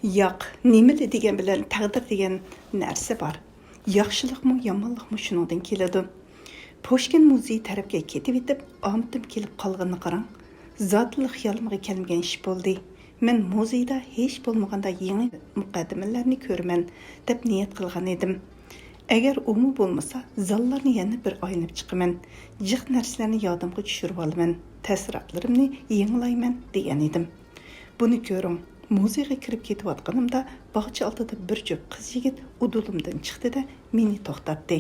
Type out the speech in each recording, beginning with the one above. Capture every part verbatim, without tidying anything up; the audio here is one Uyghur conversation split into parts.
ياق، نېمىلا دېگەن بىلەن تەقدىر دېگەن نەرسە بار. ياخشىلىقمۇ، يامانلىقمۇ شۇنىڭدىن كېلىدۇ. پۇشكىن مۇزېيى تەرەپكە كېتىۋېتىپ، ئامىتىم كېلىپ قالغىنىنى قاراڭ. زادىلا خىيالىمغا كەلمىگەن ئىش بولدى. مەن مۇزېيدا ھېچ بولمىغاندا يېڭى مۇقەددىمىلەرنى كۆرىمەن، دەپ نىيەت قىلغان ئىدىم. ئەگەر ئۇمۇ بولمىسا، زاللارنى يەنە بىر ئايلىنىپ چىقىمەن. جىق نەرسىلەرنى يادىمغا چۈشۈرۈۋالىمەن، تەسىراتلىرىمنى يېڭىلايمەن، دېگەن ئىدىم. بۇنى كۆرۈڭ، مۇزېيغا كىرىپ كېتىۋاتقىنىمدا، باغچە ئالدىدا بىر جۈپ قىز يىگىت ئۇدۇلۇمدىن چىقتى-دە، مېنى توختاتتى.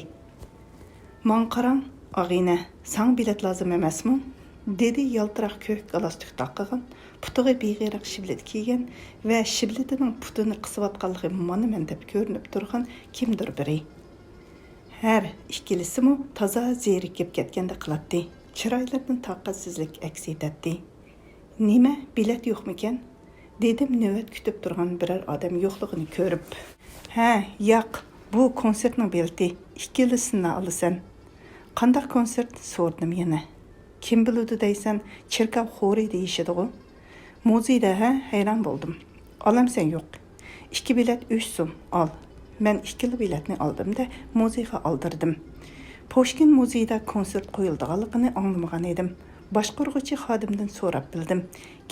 ماڭا قاراڭ، ئاغىنە، ساڭا بېلەت لازىم ئەمەسمۇ؟ دېدى يالتىراق كۆك گالستۇك تاقىغان، پۇتىغا بىغېرەق شىبلىت كىيگەن ۋە شىبلىتىنىڭ پۇتىنى قىسىۋاتقانلىقى مانا مەن دەپ كۆرۈنۈپ تۇرغان كىمدۇر بىرى. ھەر ئىككىلىسىمۇ تازا زېرىكىپ كەتكەندەك قىلاتتى. چىرايلىرىدىن تاقەتسىزلىك ئەكس ئېتەتتى. نېمە، بېلەت يوقمىكەن؟ دېدىم نۆۋەت كۈتۈپ تۇرغان بىرەر ئادەم يوقلۇقىنى كۆرۈپ. ھە، ياق، بۇ كونسېرتنىڭ بېلىتى، ئىككىلىسىنى ئالىسەن. قانداق كونسېرت؟ سورىدىم يەنە. كىم بىلىدۇ دەيسەن، چېركاۋ خورى دېيىشىدىغۇ. مۇزېيدا ھە؟ ھەيران بولدۇم. ئالامسەن؟ يوق. ئىككى بېلەت ئۈچ سوم، ئال. مەن ئىككىلا بېلەتنى ئالدىم-دە، مۇزېيغا ئالدىردىم. پۇشكىن مۇزېيدا كونسېرت قويۇلىدىغانلىقىنى ئاڭلىمىغان ئىدىم. باشقۇرغۇچى خادىمدىن سوراپ بىلدىم.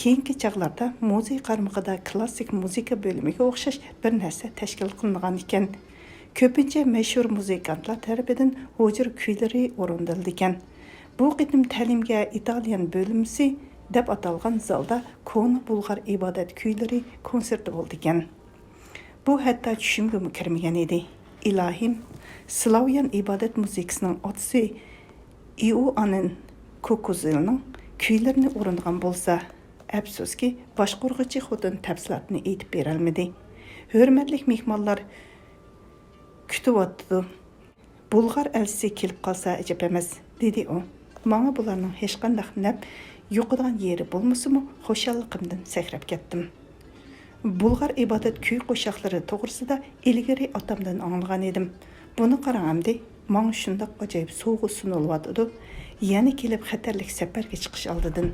كېيىنكى چاغلاردا مۇزېي قارمىقىدا كلاسسىك مۇزىكا بۆلۈمىگە ئوخشاش بىر نەرسە تەشكىل قىلىنغان ئىكەن. كۆپىنچە مەشھۇر مۇزىكانتلار تەرىپىدىن ھۇجرا كۈيلىرى ئورۇندىلىدىكەن. بۇ قېتىم تەلىيىمگە ئىتالىيان بۆلمىسى دەپ ئاتالغان زالدا كونا بۇلغار ئىبادەت كۈيلىرى كونسېرتى بولىدىكەن. بۇ ھەتتا چۈشۈمگىمۇ كىرمىگەن ئىدى. ئىلاھىم، سلاۋيان ئىبادەت مۇزىكىسىنىڭ ئاتىسى ئىئوئاننېن كوكوزېلنىڭ كۈيلىرىنى ئورۇندىغان بولسا. ئەپسۇسكى، باشقۇرغۇچى خوتۇن تەپسىلاتنى ئېيتىپ بېرەلمىدى. ھۆرمەتلىك مېھمانلار كۈتۈۋاتىدۇ. بۇلغار ئەلچىسى كېلىپ قالسا ئەجەب ئەمەس، دېدى ئۇ. ماڭا بۇلارنىڭ ھېچقانداق نەپ يۇقىدىغان يېرى بولمىسىمۇ، خۇشاللىقىمدىن سەكرەپ كەتتىم. بۇلغار ئىبادەت كۈي قوشاقلىرى توغرىسىدا ئىلگىرى ئاتامدىن ئاڭلىغان ئىدىم. بۇنى قاراڭ ئەمدى، ماڭا شۇنداق ئاجايىپ سوۋغا سۇنۇلۇۋاتىدۇ. يەنە كېلىپ خەتەرلىك سەپەرگە چىقىش ئالدىدىن.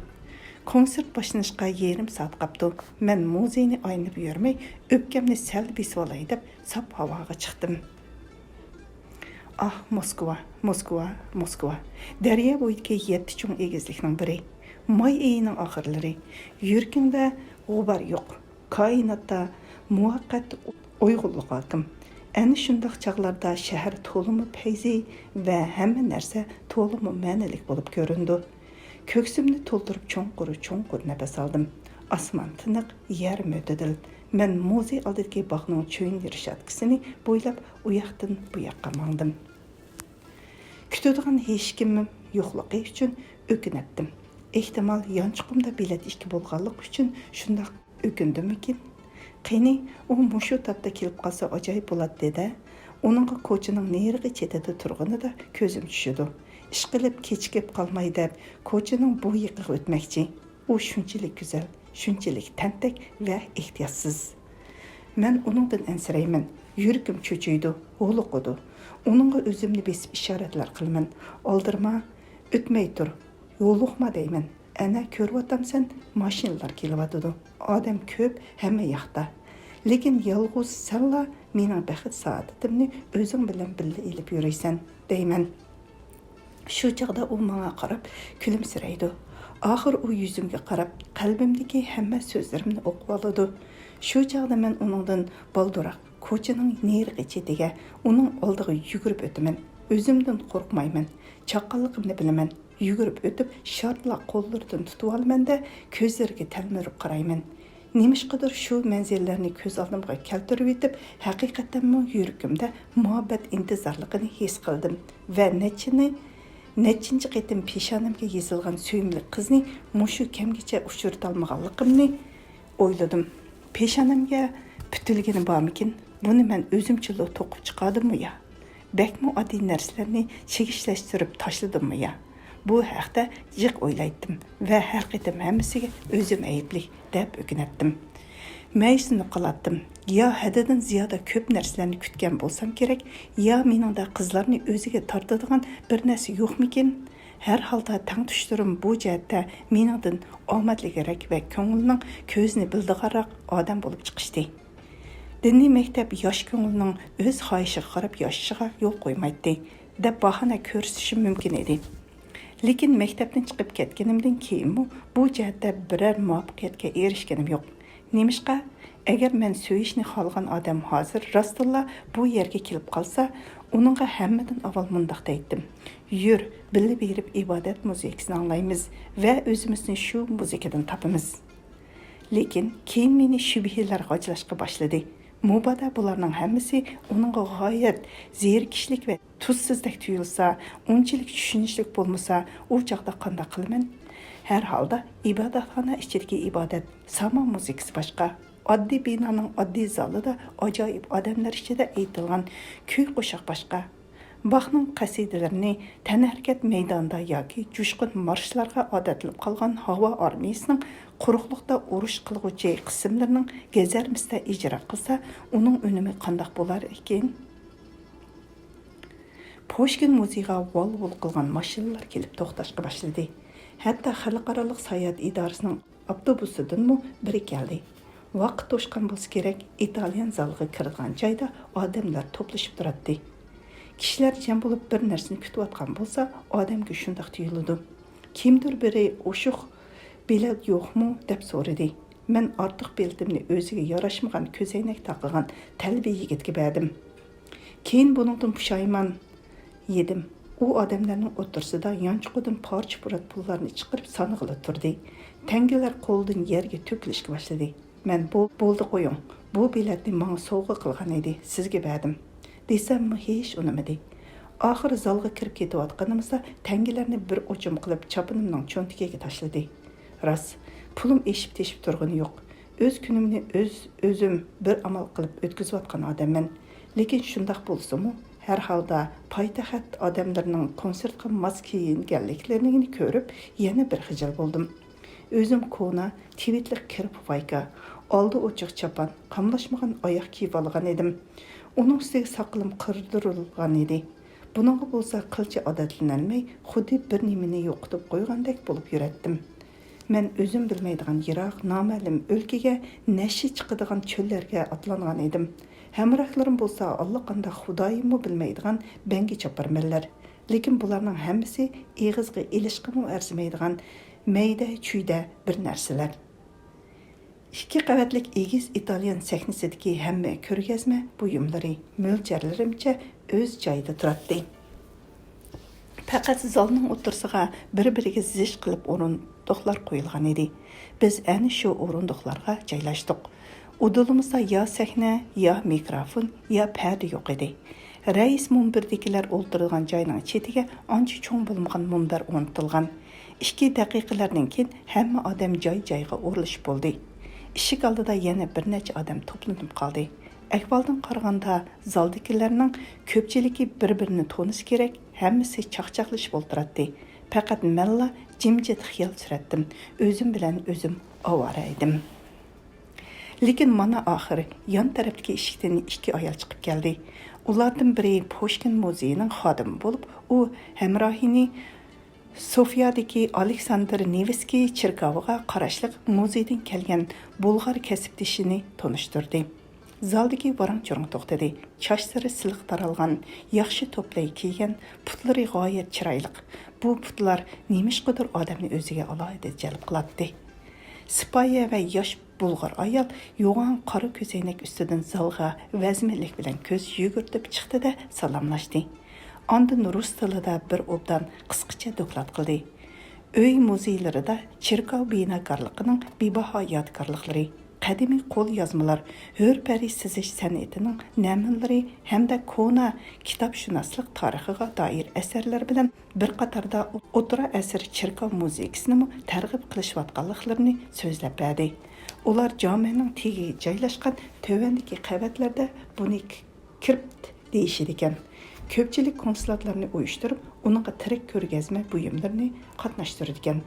كونسېرت باشلىنىشقا يېرىم سائەت قاپتۇ. مەن مۇزېينى ئايلىنىپ يۈرمەي، ئۆپكەمنى سەل بېسىۋالاي دەپ، ساپ ھاۋاغا چىقتىم. ئاھ، موسكۋا، موسكۋا، موسكۋا. دەريا بويىدىكى يەتتە چوڭ ئېگىزلىكنىڭ بىرى. ماي ئېيىنىڭ ئاخىرلىرى. يۈرىكىڭدە غۇبار يوق. كائىناتتا مۇۋەققەت ئويغۇنلۇق ھاكىم. ئەنە شۇنداق چاغلاردا شەھەر تولىمۇ پەيزى ۋە ھەممە نەرسە تولىمۇ مەنىلىك بولۇپ كۆرۈنىدۇ. كۆكسۈمنى تولدۇرۇپ چوڭقۇر-چوڭقۇر نەپەس ئالدىم. ئاسمان تىنىق، يەر مۆتىدىل. مەن مۇزېي ئالدىدىكى باغنىڭ چۆيۈن رېشاتكىسىنى بويلاپ ئۇياقتىن بۇياققا ماڭدىم. كۈتىدىغان ھېچكىمىم يوقلۇقى ئۈچۈن ئۆكۈنەتتىم. ئېھتىمال، يانچۇقۇمدا بېلەت ئىككى بولغانلىقى ئۈچۈن شۇنداق ئۆكۈندۈممىكىن؟ قېنى، ئۇ مۇشۇ تاپتا كېلىپ قالسا ئاجايىپ بولاتتى-دە. ئۇنىڭغا كوچىنىڭ نېرىقى چېتىدە تۇرغىنىدا كۆزۈم چۈشىدۇ. ئىشقىلىپ، كېچىكىپ قالماي دەپ، كوچىنىڭ بۇ يېقىغا ئۆتمەكچى. ئۇ شۇنچىلىك گۈزەل، شۇنچىلىك تەنتەك ۋە ئېھتىياتسىز. مەن ئۇنىڭدىن ئەنسىرەيمەن. يۈرىكىم چۆچۈيدۇ، ھولۇقىدۇ. ئۇنىڭغا ئۆزۈمنى بېسىپ ئىشارەتلەر قىلىمەن. ئالدىرىما، ئۆتمەي تۇر، يولۇقما دەيمەن. ئەنە كۆرۈۋاتامسەن، ماشىنىلار كېلىۋاتىدۇ. ئادەم كۆپ، ھەممە ياقتا. لېكىن يالغۇز سەنلا مېنىڭ بەخت سائادىتىمنى ئۆزۈڭ بىلەن بىللە ئېلىپ يۈرىسەن، دەيمەن. شۇ چاغدا ئۇ ماڭا قاراپ كۈلۈمسىرەيدۇ. ئاخىر ئۇ يۈزۈمگە قاراپ، قەلبىمدىكى ھەممە سۆزلىرىمنى ئوقۇۋالىدۇ. شۇ چاغدا مەن ئۇنىڭدىن بالدۇرراق كوچىنىڭ نېرىقى چېتىگە، ئۇنىڭ ئالدىغا يۈگۈرۈپ ئۆتىمەن. ئۆزۈمدىن قورقمايمەن. چاققانلىقىمنى بىلىمەن. يۈگۈرۈپ ئۆتۈپ، شارتلا قوللىرىدىن تۇتۇۋالىمەن-دە، كۆزلىرىگە تەلمۈرۈپ قارايمەن. نېمىشقىدۇر شۇ مەنزىرىلەرنى كۆز ئالدىمغا كەلتۈرۈۋېتىپ، ھەقىقەتەنمۇ يۈرىكىمدە مۇھەببەت ئىنتىزارلىقىنى ھېس قىلدىم ۋە نەچچىنى، نەچچىنچى قېتىم پېشانەمگە يېزىلغان سۆيۈملۈك قىزنى مۇشۇ كەمگىچە ئۇچرىتالمىغانلىقىمنى ئويلىدىم. پېشانەمگە پۈتۈلگىنى بارمىكىن؟ بۇنى مەن ئۆزۈمچىلا توقۇپ چىقاردىممۇ يا؟ بەكمۇ ئاددىي نەرسىلەرنى چىگىشلەشتۈرۈپ تاشلىدىممۇ يا؟ بۇ ھەقتە جىق ئويلايتتىم ۋە ھەر قېتىم ھەممىسىگە ئۆزۈم ئەيىبلىك دەپ ئۆكۈنەتتىم. مەيۈسلىنىپ قالاتتىم. يا ھەددىدىن زىيادە كۆپ نەرسىلەرنى كۈتكەن بولسام كېرەك، يا مېنىڭدەك قىزلارنى ئۆزىگە تارتىدىغان بىر نەرسە يوقمىكىن؟ ھەر ھالدا تەڭتۇشلىرىم بۇ جەھەتتە مېنىڭدىن ئامەتلىكرەك ۋە كۆڭۈلنىڭ كۆزىنى بىلىدىغانراق ئادەم بولۇپ چىقىشتى. دىنىي مەكتەپ ياش كۆڭلىنىڭ ئۆز خاھىشىغا قاراپ ياشىشىغا يول قويمايتتى، دەپ باھانە كۆرسىتىشىم مۇمكىن ئىدى. لېكىن مەكتەپتىن چىقىپ كەتكىنىمدىن كېيىنمۇ بۇ جەھەتتە بىرەر مۇۋەپپەقىيەتكە ئېرىشكىنىم يوق. نېمىشقا؟ ئەگەر مەن سۆيۈشنى خالىغان ئادەم ھازىر راستتىنلا بۇ يەرگە كېلىپ قالسا، ئۇنىڭغا ھەممىدىن ئاۋۋال مۇنداق دەيتتىم: «يۈر، بىللە بېرىپ ئىبادەت مۇزىكىسىنى ئاڭلايمىز ۋە ئۆزىمىزنى شۇ مۇزىكىدىن تاپىمىز.» لېكىن كېيىن مېنى شۈبھىلەر غاجىلاشقا باشلىدى. مۇبادا بۇلارنىڭ ھەممىسى ئۇنىڭغا غايەت زېرىكىشلىك ۋە تۈزسىزدەك تۇيۇلسا، ئۇنچىلىك چۈشىنىشلىك بولمىسا، ئۇ چاغدا قانداق قىلىمەن؟ ھەرھالدا ئىبادەتخانا ئىچىدىكى ئىبادەت ساما مۇزىكىسى باشقا، ئاددىي بىنانىڭ ئاددىي زالىدا ئاجايىپ ئادەملەر ئىچىدە ئېيتىلغان كۈي قوشاق باشقا. باخنىڭ قەسىدىلىرىنى تەنھەرىكەت مەيدانىدا ياكى جۇشقۇن مارشلارغا ئادەتلىنىپ قالغان ھاۋا ئارمىيىسىنىڭ قۇرۇقلۇقتا ئۇرۇش قىلغۇچى قىسىملىرىنىڭ گەزەرمىسىدە ئىجرا قىلسا، ئۇنىڭ ئۈنۈمى قانداق بولار ئىكەن؟ پۇشكىن مۇزېيغا ۋال-ۋۇل قىلغان ماشىنىلار كېلىپ توختاشقا باشلىدى. ھەتتا خەلقئارالىق ساياھەت ئىدارىسىنىڭ ئاپتوبۇسىدىنمۇ بىرى كەلدى. ۋاقىت توشقان بولسا كېرەك، ئىتالىيان زالىغا كىرىدىغان جايدا ئادەملەر توپلىشىپ تۇراتتى. كىشىلەر جەم بولۇپ بىر نەرسىنى كۈتۈۋاتقان بولسا، ئادەمگە شۇنداق تۇيۇلىدۇ. كىمدۇر بىرى «ئوشۇق بېلەت يوقمۇ؟» دەپ سورىدى. مەن ئارتۇق بېلىتىمنى ئۆزىگە ياراشمىغان كۆزەينەك تاقىغان تەلۋە يىگىتكە بەردىم. كېيىن بۇنىڭدىن پۇشايمان يېدىم. ئۇ ئادەملەرنىڭ ئوتتۇرىسىدا يانچۇقىدىن پارچە-پۇرات پۇللارنى چىقىرىپ سانىغىلى تۇردى. تەڭگىلەر قولىدىن يەرگە تۆكۈلۈشكە باشلىدى. مەن «بۇ، بولدى قويۇڭ، بۇ بېلەتنى ماڭا سوۋغا قىلغان ئىدى، سىزگە بەردىم» دېسەممۇ ھېچ ئۇنىمىدى. ئاخىرى زالغا كىرىپ كېتىۋاتقىنىمىزدا تەڭگىلەرنى بىر ئوچۇم قىلىپ چاپىنىمنىڭ چۆنتىكىگە تاشلىدى. راست، پۇلۇم ئېشىپ-تېشىپ تۇرغىنى يوق. ئۆز كۈنۈمنى ئۆز، ئۆزۈم بىر ئامال قىلىپ ئۆتكۈزۈۋاتقان ئادەممەن. لېكىن شۇنداق بولسىمۇ، ھەرھالدا پايتەخت ئادەملىرىنىڭ كونسېرتقا ماس كىيىنگەنلىكلىرىنى كۆرۈپ، يەنە بىر خىجىل بولدۇم. ئۆزۈم كونا، تىۋىتلىق كىر پوپايكا، ئالدى ئوچۇق چاپان، قاملاشمىغان ئاياغ كىيىۋالغان ئىدىم. ئۇنىڭ ئۈستىگە ساقىلىم قىردۇرۇلغان ئىدى. بۇنىڭغا بولسا قىلچە ئادەتلىنەلمەي، خۇددى بىر نېمىنى يوقىتىپ قويغاندەك بولۇپ يۈرەتتىم. مەن ئۆزۈم بىلمەيدىغان يىراق، نامەلۇم ئۆلكىگە، نەشە چىقىدىغان چۆللەرگە ئاتلانغان ئىدىم. ھەمراھلىرىم بولسا ئاللىقانداق خۇدايىممۇ بىلمەيدىغان بەڭگى چاپارمەنلەر. لېكىن بۇلارنىڭ ھەممىسى ئېغىزغا ئېلىشقىمۇ ئەرزىمەيدىغان مەيدە-چۈيدە بىر نەرسىلەر. ئىككى قەۋەتلىك ئېگىز ئىتاليان سەھنىسىدىكى ھەممە كۆرگەزمە بۇيۇملىرى مۆلچەرلىرىمچە ئۆز جايىدا تۇراتتى. پەقەت زالنىڭ ئوتتۇرىسىغا بىر-بىرىگە زىچ قىلىپ ئورۇندۇقلار قويۇلغان ئىدى. بىز ئەنە شۇ ئورۇندۇقلارغا جايلاشتۇق. ئۇدۇلىمىزدا يا سەھنە، يا مىكروفون، يا پەردە يوق ئىدى. رەئىس مۇنبىرىدىكىلەر ئولتۇرىدىغان جاينىڭ چېتىگە ئانچە چوڭ بولمىغان مۇنبەر ئورنىتىلغان. ئىككى دەقىقىلەردىن كېيىن ھەممە ئادەم جاي-جايىغا ئورۇنلىشىپ بولدى. ئىشىك ئالدىدا يەنە بىر نەچچە ئادەم توپلىنىپ قالدى. ئەھۋالدىن قارىغاندا، زالدىكىلەرنىڭ كۆپچىلىكى بىر-بىرىنى تونۇسا كېرەك، ھەممىسى چاقچاقلىشىپ ئولتۇراتتى. پەقەت مەنلا جىمجىت خىيال سۈرەتتىم. ئۆزۈم بىلەن ئۆزۈم ئاۋارە ئىدىم. لېكىن مانا ئاخىر يان تەرەپتىكى ئىشىكتىن ئىككى ئايال چىقىپ كەلدى. ئۇلاردىن بىرى پۇشكىن مۇزېيىنىڭ خادىمى بولۇپ، ئۇ ھەمراھىنى سوفىيادىكى ئالېكساندىر نېۋسكىي چېركاۋىغا قاراشلىق مۇزېيدىن كەلگەن بۇلغار كەسىپدىشىنى تونۇشتۇردى. زالدىكى ۋاراڭ-چۇرۇڭ توختىدى. چاچلىرى سىلىق تارالغان، ياخشى توپلاي كىيگەن، پۇتلىرى غايەت چىرايلىق. بۇ پۇتلار نېمىشقىدۇر ئادەمنى ئۆزىگە ئالاھىدە جەلپ قىلاتتى. سىپايە ۋە ياش بۇلغار ئايال يوغان قارا كۆزەينەك ئۈستىدىن زالغا ۋەزمىنلىك بىلەن كۆز يۈگۈرتۈپ چىقتى-دە، سالاملاشتى. ئاندىن رۇس تىلىدا بىر ئوبدان قىسقىچە دوكلات قىلدى. ئۆي مۇزېيلىرىدا چېركاۋ بىناكارلىقىنىڭ بىباھا يادىكارلىقلىرى، قەدىمىي قول يازمىلار، ھۆر پەرى سىزىش سەنئىتىنىڭ نەمۇنىلىرى ھەمدە كونا كىتابشۇناسلىق تارىخىغا دائىر ئەسەرلەر بىلەن بىر قاتاردا ئوتتۇرا ئەسىر چېركاۋ مۇزىكىسىنىمۇ تەرغىب قىلىشىۋاتقانلىقلىرىنى سۆزلەپ بەردى. ئۇلار جامەنىڭ تېگىگە جايلاشقان تۆۋەندىكى قەۋەتلەردە بۇنى كرىپت دېيىشىدىكەن. كۆپچىلىك كونسېرتلارنى ئۇيۇشتۇرۇپ، ئۇنىڭغا تىرىك كۆرگەزمە بۇيۇملىرىنى قاتناشتۇرىدىكەن.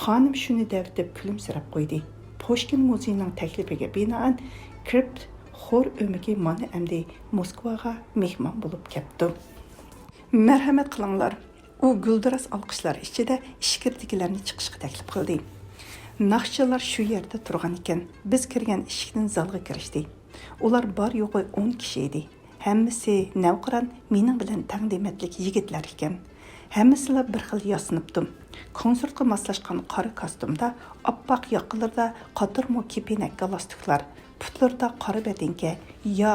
خانىم شۇنى دەۋېتىپ كۈلۈمسىرەپ قويدى. پۇشكىن مۇزېيىنىڭ تەكلىپىگە بىنائەن، كرىپت خور ئۆمىكى مانا ئەمدى موسكۋاغا مېھمان بولۇپ كەپتۇ. مەرھەمەت قىلىڭلار. ئۇ گۈلدۈراس ئالقىشلار ئىچىدە ئىچكىرىدىكىلەرنى چىقىشقا تەكلىپ قىلدى. ناخشىچىلار شۇ يەردە تۇرغان ئىكەن، بىز كىرگەن ئىشىكتىن زالغا كىرىشتى. ئۇلار بار-يوقى ئون كىشى ئىدى. ھەممىسى نەۋقىران، مېنىڭ بىلەن تەڭ دېمەتلىك يىگىتلەر ئىكەن. ھەممىسىلا بىر خىل ياسىنىپتۇ. كونسېرتقا ماسلاشقان قارا كاستيۇمدا، ئاپئاق ياقىلىرىدا قاتۇرما كېپىنەك گالستۇكلار، پۇتلىرىدا قارا بەتىنكە، يا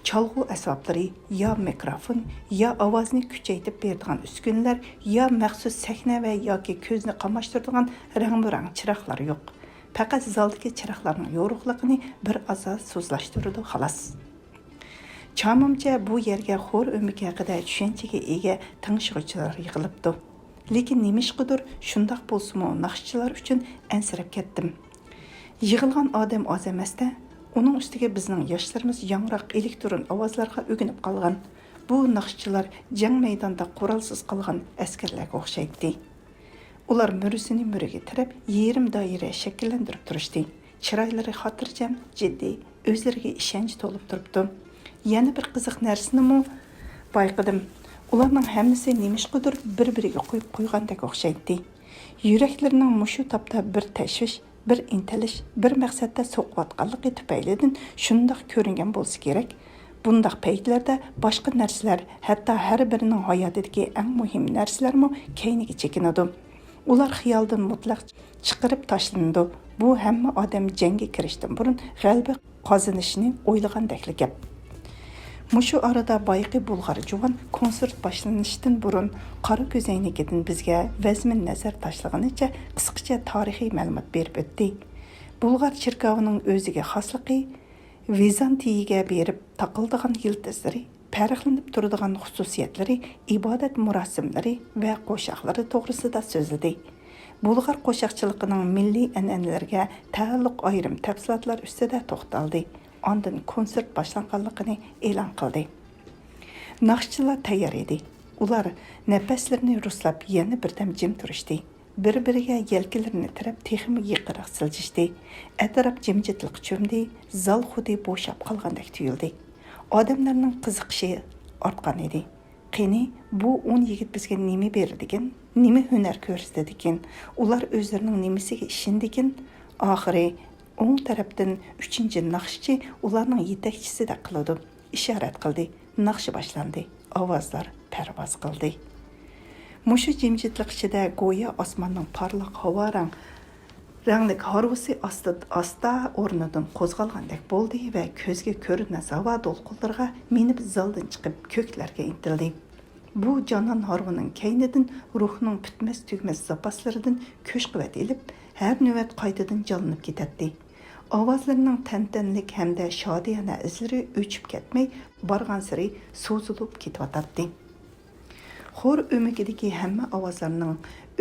چالغۇ ئەسۋابلىرى، يا مىكروفون، يا ئاۋازنى كۈچەيتىپ بېرىدىغان ئۈسكۈنىلەر، يا مەخسۇس سەھنە ۋە ياكى كۆزنى قاماشتۇرىدىغان رەڭمۇرەڭ چىراغلار يوق. پەقەت زالدىكى چىراغلارنىڭ يورۇقلۇقىنى بىر ئاز سۇسلاشتۇرىدۇ، خالاس. چامىمچە، بۇ يەرگە خور ئۆمىكى ھەققىدە چۈشەنچىگە ئىگە تىڭشىغۇچىلار يىغىلىپتۇ. لېكىن نېمىشقىدۇر، شۇنداق بولسىمۇ، ناخشىچىلار ئۈچۈن ئەنسىرەپ كەتتىم. يىغىلغان ئادەم ئاز ئەمەستە، ئۇنىڭ ئۈستىگە بىزنىڭ ياشلىرىمىز ياڭراق ئېلېكترون ئاۋازلارغا ئۆگىنىپ قالغان. بۇ ناخشىچىلار جەڭ مەيدانىدا قورالسىز قالغان ئەسكەرلەرگە ئوخشايتتى. ئۇلار مۈرىسىنى مۈرىگە تىرەپ، يېرىم دائىرە شەكىللەندۈرۈپ تۇرۇشتى. چىرايلىرى خاتىرجەم، جىددىي، ئۆزلىرىگە ئىشەنچ تولۇپ تۇرۇپتۇ. يەنە بىر قىزىق نەرسىنىمۇ بايقىدىم. ئۇلارنىڭ ھەممىسى نېمىشقىدۇر بىر-بىرىگە قويۇپ قويغاندەك ئوخشايتتى. يۈرەكلىرىنىڭ مۇشۇ تاپتا بىر تەشۋىش، بىر ئىنتىلىش، بىر مەقسەتتە سوقۇۋاتقانلىقى تۈپەيلىدىن شۇنداق كۆرۈنگەن بولسا كېرەك. بۇنداق پەيتلەردە باشقا نەرسىلەر، ھەتتا ھەر بىرىنىڭ ھاياتىدىكى ئەڭ مۇھىم نەرسىلەرمۇ كەينىگە چېكىنىدۇ. ئۇلار خىيالدىن مۇتلەق چىقىرىپ تاشلىنىدۇ. بۇ ھەممە ئادەم جەڭگە كىرىشتىن بۇرۇن غەلىبە قازىنىشنى ئويلىغاندەكلا گەپ. مۇشۇ ئارىدا بايىقى بۇلغار جۇۋان كونسېرت باشلىنىشتىن بۇرۇن قارا كۆزەينىكىدىن بىزگە ۋەزمىن نەزەر تاشلىغىنىچە قىسقىچە تارىخىي مەلۇمات بېرىپ ئۆتتى. بۇلغار چېركاۋىنىڭ ئۆزىگە خاسلىقى، ۋىزانتىيىگە بېرىپ تاقىلىدىغان يىلتىزلىرى، پەرقلىنىپ تۇرىدىغان خۇسۇسىيەتلىرى، ئىبادەت مۇراسىملىرى ۋە قوشاقلىرى توغرىسىدا سۆزلىدى. بۇلغار قوشاقچىلىقىنىڭ مىللىي ئەنئەنىلىرىگە تەئەللۇق ئايرىم تەپسىلاتلار ئۈستىدە توختالدى. ئاندىن كونسېرت باشلانغانلىقىنى ئېلان قىلدى. ناخشىچىلار تەييار ئىدى. ئۇلار نەپەسلىرىنى رۇسلاپ يەنە بىردەم جىم تۇرۇشتى. بىر-بىرىگە يەلكىلىرىنى تىرەپ تېخىمۇ يېقىنراق سىلجىشتى. ئەتراپ جىمجىتلىققا چۆمدى، زال خۇددى بوشاپ قالغاندەك تۇيۇلدى. ئادەملەرنىڭ قىزىقىشى ئارتقان ئىدى. قېنى، بۇ ئون يىگىت بىزگە نېمە بېرىدىكىن؟ نېمە ھۈنەر كۆرسىتىدىكىن؟ ئۇلار ئۆزلىرىنىڭ نېمىسىگە ئىشىنىدىكىن؟ ئاخىرى ئوڭ تەرەپتىن ئۈچىنچى ناخشىچى ئۇلارنىڭ يېتەكچىسىدەك قىلىدۇ. ئىشارەت قىلدى. ناخشا باشلاندى. ئاۋازلار پەرۋاز قىلدى. مۇشۇ جىمجىتلىق ئىچىدە گويا ئاسماننىڭ پارلاق ھاۋا رەڭ، رەڭلىك ھارۋىسى ئاستا، ئاستا ئورنىدىن قوزغالغاندەك بولدى ۋە كۆزگە كۆرۈنمەس ھاۋا دولقۇنلىرىغا مىنىپ زالدىن چىقىپ كۆكلەرگە ئىنتىلدى. بۇ جانان ھارۋىنىڭ كەينىدىن روھنىڭ پۈتمەس تۈگىمەس زاپاسلىرىدىن كۈچ قۇۋۋەت ئېلىپ، ھەر نۆۋەت قايتىدىن جانلىنىپ كېتەتتى. ئاۋازلىرىنىڭ تەنتەنىلىك ھەمدە شادىيانە ئىزلىرى ئۆچۈپ كەتمەي، بارغانسېرى سوزۇلۇپ كېتىۋاتاتتى. خور ئۆمىكىدىكى ھەممە ئاۋازلارنىڭ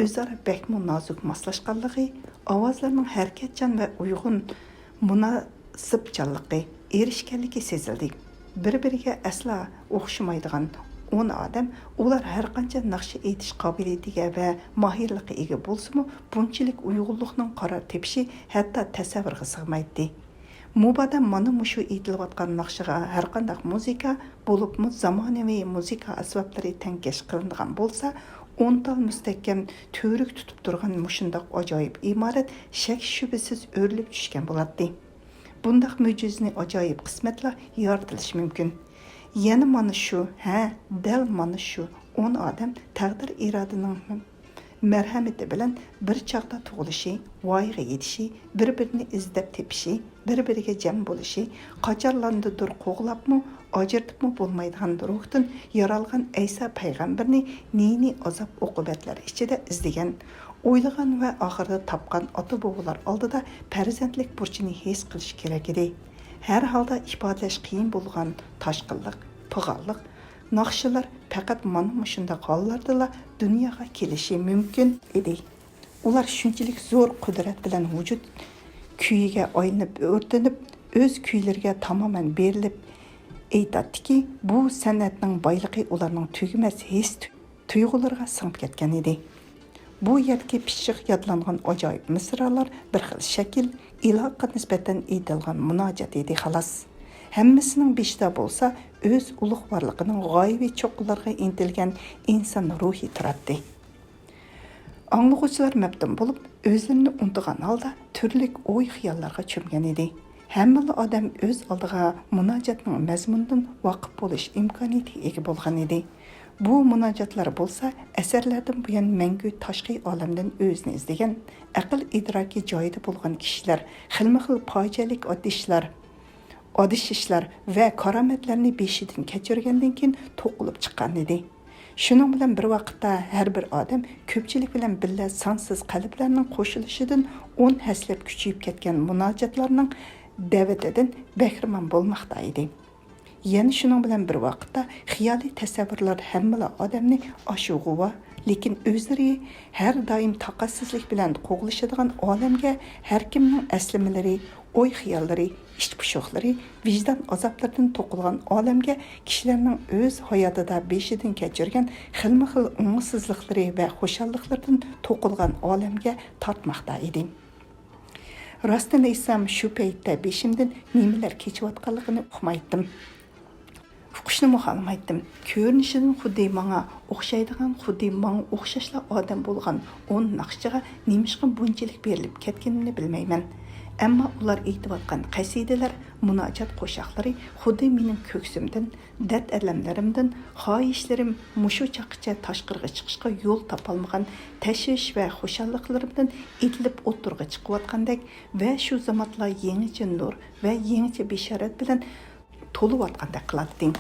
ئۆزئارا بەكمۇ نازۇك ماسلاشقانلىقى، ئاۋازلارنىڭ ھەرىكەتچان ۋە ئۇيغۇن مۇناسىپچانلىقى، ئېرىشكەنلىكى سېزىلدى. بىر-بىرىگە ئەسلا ئوخشىمايدىغان ئون ئادەم، ئۇلار ھەرقانچە ناخشا ئېيتىش قابىلىيىتىگە ۋە ماھىرلىققا ئىگە بولسىمۇ، بۇنچىلىك ئۇيغۇنلۇقنىڭ قارار تېپىشى ھەتتا تەسەۋۋۇرغا سىغمايتتى. مۇبادا مانا مۇشۇ ئېيتىلىۋاتقان ناخشىغا ھەرقانداق مۇزىكا، بولۇپمۇ زامانىۋى مۇزىكا ئەسۋابلىرى تەڭكەش قىلىنغان بولسا، ئون تال مۇستەھكەم تۈۋرۈك تۇتۇپ تۇرغان مۇشۇنداق ئاجايىپ ئىمارەت شەك-شۈبھىسىز ئۆرۈلۈپ چۈشكەن بولاتتى. بۇنداق مۆجىزىنى ئاجايىپ قىسمەتلا يارىتىلىشى مۇمكىن. يەنە مانا شۇ، ھە، دەل مانا شۇ ئون ئادەم تەقدىر-ئىرادىنىڭ مەرھەمىتى بىلەن بىر چاغدا تۇغۇلۇشى، ۋايىغا يېتىشى، بىر-بىرىنى ئىزدەپ تېپىشى، بىر-بىرىگە جەم بولۇشى، قاچانلاردىندۇر قوغلاپمۇ، ئاجرىتىپمۇ بولمايدىغان روھتىن يارالغان ئەيسا پەيغەمبەرنى نى-نى ئازاب-ئوقۇبەتلەر ئىچىدە ئىزدىگەن، ئويلىغان ۋە ئاخىرىدا تاپقان ئاتا-بوۋىلار ئالدىدا پەرزەنتلىك بۇرچىنى ھېس قىلىشى كېرەك ئىدى. ھەر ھالدا ئىپادىلەش قىيىن بولغان تاشقىنلىق، پىغانلىق، ناخشىلار پەقەت مانا مۇشۇنداق ھاللاردىلا دۇنياغا كېلىشى مۇمكىن ئىدى. ئۇلار شۇنچىلىك زور قۇدرەت بىلەن ۋۇجۇد كۈيىگە ئايلىنىپ ئۆرتىنىپ، ئۆز كۈيلىرىگە تامامەن بېرىلىپ ئېيتاتتىكى، بۇ سەنئەتنىڭ بايلىقى ئۇلارنىڭ تۈگىمەس ھېس تۇيغۇلىرىغا سىڭىپ كەتكەن ئىدى. بۇ يەردىكى پىششىق يادلانغان ئاجايىپ مىسرالار بىر خىل شەكىل، ئىلاھقا نىسبەتەن ئېيتىلغان مۇناجات ئىدى، خالاس. ھەممىسىنىڭ بېشىدا بولسا ئۆز ئۇلۇغ بارلىقىنىڭ غايىۋى چوققىلارغا ئىنتىلگەن ئىنسان روھى تۇراتتى. ئاڭلىغۇچىلار مەپتۇن بولۇپ، ئۆزلىرىنى ئۇنتۇغان ھالدا تۈرلۈك ئوي-خىياللارغا چۆمگەن ئىدى. ھەممىلا ئادەم ئۆز ئالدىغا مۇناجاتنىڭ مەزمۇنىدىن ۋاقىپ بولۇش ئىمكانىيىتىگە ئىگە بولغان ئىدى. بۇ مۇناجاتلار بولسا ئەسىرلەردىن بۇيان مەڭگۈ تاشقى ئالەمدىن ئۆزىنى ئىزدىگەن، ئەقىل ئىدراكى جايىدا بولغان كىشىلەر خىلمۇ خىل پاجىئەلىك ئادىشىشلار، ئادىشىشلار ۋە كارامەتلەرنى بېشىدىن كەچۈرگەندىن كېيىن توقۇلۇپ چىققان ئىدى. شۇنىڭ بىلەن بىر ۋاقىتتا، ھەر بىر ئادەم كۆپچىلىك بىلەن بىللە سانسىز قەلبلەرنىڭ قوشۇلۇشىدىن ئون ھەسسىلەپ كۈچىيىپ كەتكەن مۇناجاتلارنىڭ دەۋىتىدىن بەھرىمەن بولماقتا ئىدى. يەنە شۇنىڭ بىلەن بىر ۋاقىتتا، خىيالىي تەسەۋۋۇرلار ھەممىلا ئادەمنى ئاشۇ غۇۋا، لېكىن ئۆزلىرى ھەر دائىم تاقەتسىزلىك بىلەن قوغلىشىدىغان ئالەمگە، ھەر كىمنىڭ ئەسلىمىلىرى، ئوي-خىياللىرى، ئىچ پۇشۇقلىرى، ۋىجدان ئازابلىرىدىن توقۇلغان ئالەمگە كىشىلەرنىڭ ئۆز ھاياتىدا بېشىدىن كەچۈرگەن خىلمۇ خىل ئوڭۇشسىزلىقلىرى ۋە خۇشاللىقلىرىدىن توقۇلغان ئالەمگە تارتماقتا ئىدى. راستىنى ئېيتسام، شۇ پەيتتە بېشىمدىن نېمىلەر كېچىۋاتقانلىقىنى ئۇقمايتتىم. ئۇقۇشنىمۇ خالىمايتتىم. كۆرۈنۈشىدىن خۇددى ماڭا ئوخشايدىغان، خۇددى ماڭا ئوخشاشلا ئادەم بولغان ئون ناخشىچىغا نېمىشقا بۇنچىلىك بېرىلىپ كەتكىنىمنى بىلمەيمەن. ئەمما ئۇلار ئېيتىۋاتقان قەسىدىلەر، مۇناجات قوشاقلىرى خۇددى مېنىڭ كۆكسۈمدىن، دەرد-ئەلەملىرىمدىن، خاھىشلىرىم مۇشۇ چاغقىچە تاشقىرىغا چىقىشقا يول تاپالمىغان تەشۋىش ۋە خۇشاللىقلىرىمدىن ئېتىلىپ ئوتتۇرىغا چىقىۋاتقاندەك ۋە شۇ زامانلا يېڭىچە نۇر ۋە يېڭىچە بېشارەت بىلەن تولۇۋاتقاندەك قىلاتتى.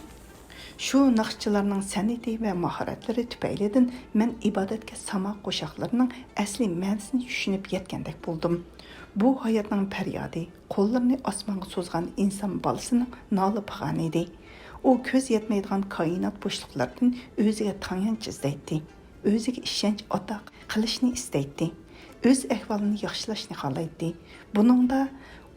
شۇ ناخشىچىلارنىڭ سەنئىتى ۋە ماھارەتلىرى تۈپەيلىدىن مەن ئىبادەتكە ساما قوشاقلىرىنىڭ ئەسلى مەنىسىنى چۈشىنىپ يەتكەندەك بولدۇم. بۇ ھاياتنىڭ پەريادى، قوللىرىنى ئاسمانغا سوزغان ئىنسان بالىسىنىڭ نالە-پىغانى ئىدى. ئۇ كۆز يەتمەيدىغان كائىنات بوشلۇقلىرىدىن ئۆزىگە تايانچ ئىزدەيتتى. ئۆزىگە ئىشەنچ ئاتا قىلىشنى ئىستەيتتى. ئۆز ئەھۋالىنى ياخشىلاشنى خالايتتى. بۇنىڭدا،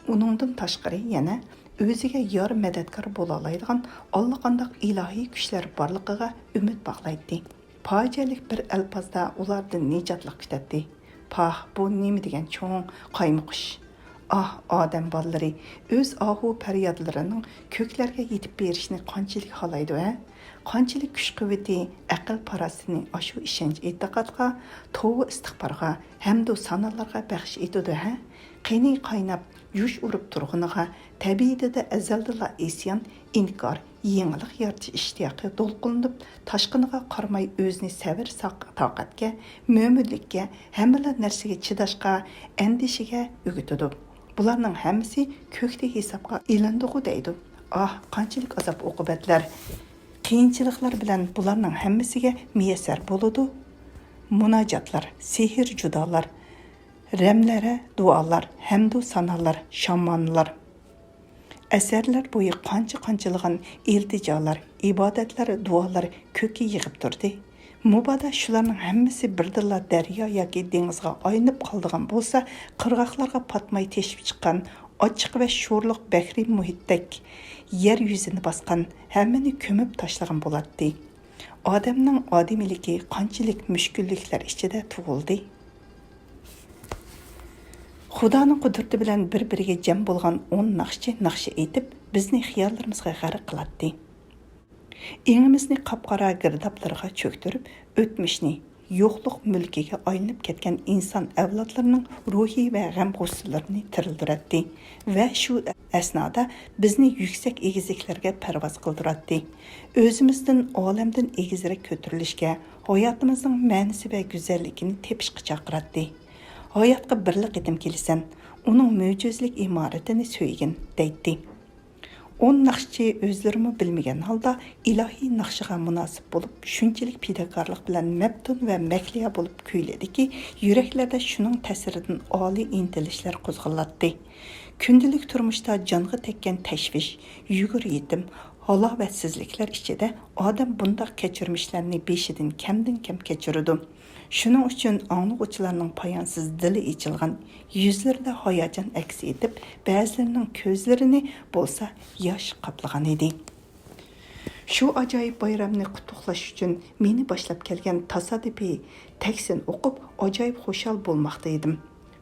ئۇنىڭدىن تاشقىرى يەنە ئۆزىگە يار مەدەتكار بولالايدىغان ئاللىقانداق ئىلاھىي كۈچلەر بارلىقىغا ئۈمىد باغلايتتى. پاجىئەلىك بىر ئەلپازدا ئۇلاردىن نىجاتلىق كۈتەتتى. پاھ، بۇ نېمە دېگەن چوڭ قايمۇقۇش! ئاھ، ئادەم بالىلىرى ئۆز ئاھۇ پەريادلىرىنىڭ كۆكلەرگە يېتىپ بېرىشىنى قانچىلىك خالايدۇ ھە؟ قانچىلىك كۈچ-قۇۋۋىتى، ئەقىل-پاراسىتىنى ئاشۇ ئىشەنچ-ئېتىقادقا، توۋا-ئىستىغپارغا، ھەمدۇ سانالارغا بەخش ئېتىدۇ ھە؟ قېنى قايناپ، يۈش ئۇرۇپ تۇرغىنىغا، تەبىئىتىدە ئەزەلدىنلا ئىسيان، ئىنكار، يېڭىلىق يارىتىش ئىشتىياقى دولقۇنلىنىپ، تاشقىنىغا قارىماي ئۆزىنى سەۋر-ساق-، تاقەتكە، مۆمىنلىككە، ھەممىلا نەرسىگە چىداشقا، ئەندىشىگە ئۆگىتىدۇ. بۇلارنىڭ ھەممىسى كۆكتە ھېسابقا ئېلىندىغۇ دەيدۇ. ئاھ، قانچىلىك ئازاب-ئوقۇبەتلەر، قىيىنچىلىقلار بىلەن بۇلارنىڭ ھەممىسىگە مىيەسسەر بولىدۇ. مۇناجاتلار، سېھىر-جۇدالار، رەملەر، دۇئالار، ھەمدۇ سانالار، شامانلار. ئەسىرلەر بويى قانچە-قانچىلىغان ئىلتىجالار، ئىبادەتلەر، دۇئالار كۆككە يېغىپ تۇردى. مۇبادا شۇلارنىڭ ھەممىسى بىردىنلا دەريا ياكى دېڭىزغا ئايلىنىپ قالىدىغان بولسا، قىرغاقلارغا پاتماي تېشىپ چىققان ئاچچىق ۋە شورلۇق بەھرى مۇھىتتەك يەر يۈزىنى باسقان، ھەممىنى كۆمۈپ تاشلىغان بولاتتى. ئادەمنىڭ ئادىمىيلىكى قانچىلىك مۈشكۈللۈكلەر ئىچىدە تۇغۇلدى! خۇدانىڭ قۇدرىتى بىلەن بىر-بىرىگە جەم بولغان ئون ناخشىچى ناخشا ئېيتىپ، بىزنى خىياللىرىمىزغا غەرق قىلاتتى. ئېڭىمىزنى قاپقارا گىردابلىرىغا چۆكتۈرۈپ، ئۆتمۈشنى، يوقلۇق مۈلكىگە ئايلىنىپ كەتكەن ئىنسان ئەۋلادلىرىنىڭ روھى ۋە غەم-غۇسسىلىرىنى تىرىلدۈرەتتى ۋە شۇ ئەسنادا بىزنى يۈكسەك ئېگىزلىكلەرگە پەرۋاز قىلدۇراتتى. ئۆزىمىزدىن، ئالەمدىن ئېگىزرەك كۆتۈرۈلۈشكە، ھاياتىمىزنىڭ مەنىسى ۋە گۈزەللىكىنى تېپىشقا چاقىراتتى. ھاياتقا بىرلا قېتىم كېلىسەن، ئۇنىڭ مۆجىزىلىك ئىمارىتىنى سۆيگىن، دەيتتى. ئون ناخشىچى ئۆزلىرىمۇ بىلمىگەن ھالدا ئىلاھىي ناخشىغا مۇناسىپ بولۇپ، شۇنچىلىك پىداكارلىق بىلەن مەپتۇن ۋە مەھلىيا بولۇپ كۈيلىدىكى، يۈرەكلەردە شۇنىڭ تەسىرىدىن ئالىي ئىنتىلىشلار قوزغىلاتتى. كۈندىلىك تۇرمۇشتا جانغا تەگكەن تەشۋىش، يۈگۈر-يېتىم، ھالاۋەتسىزلىكلەر ئىچىدە ئادەم بۇنداق كەچۈرمىشلەرنى بېشىدىن كەمدىن-كەم كەچۈرىدۇ. شۇنىڭ ئۈچۈن ئاڭلىغۇچىلارنىڭ پايانسىز دىلى ئېچىلغان، يۈزلىرىدە ھاياجان ئەكس ئېتىپ، بەزىلىرىنىڭ كۆزلىرىنى بولسا ياش قاپلىغان ئىدى. شۇ ئاجايىپ بايرامنى قۇتلۇقلاش ئۈچۈن مېنى باشلاپ كەلگەن تاسادىپىي تەكسىنى ئوقۇپ، ئاجايىپ خۇشال بولماقتا ئىدىم.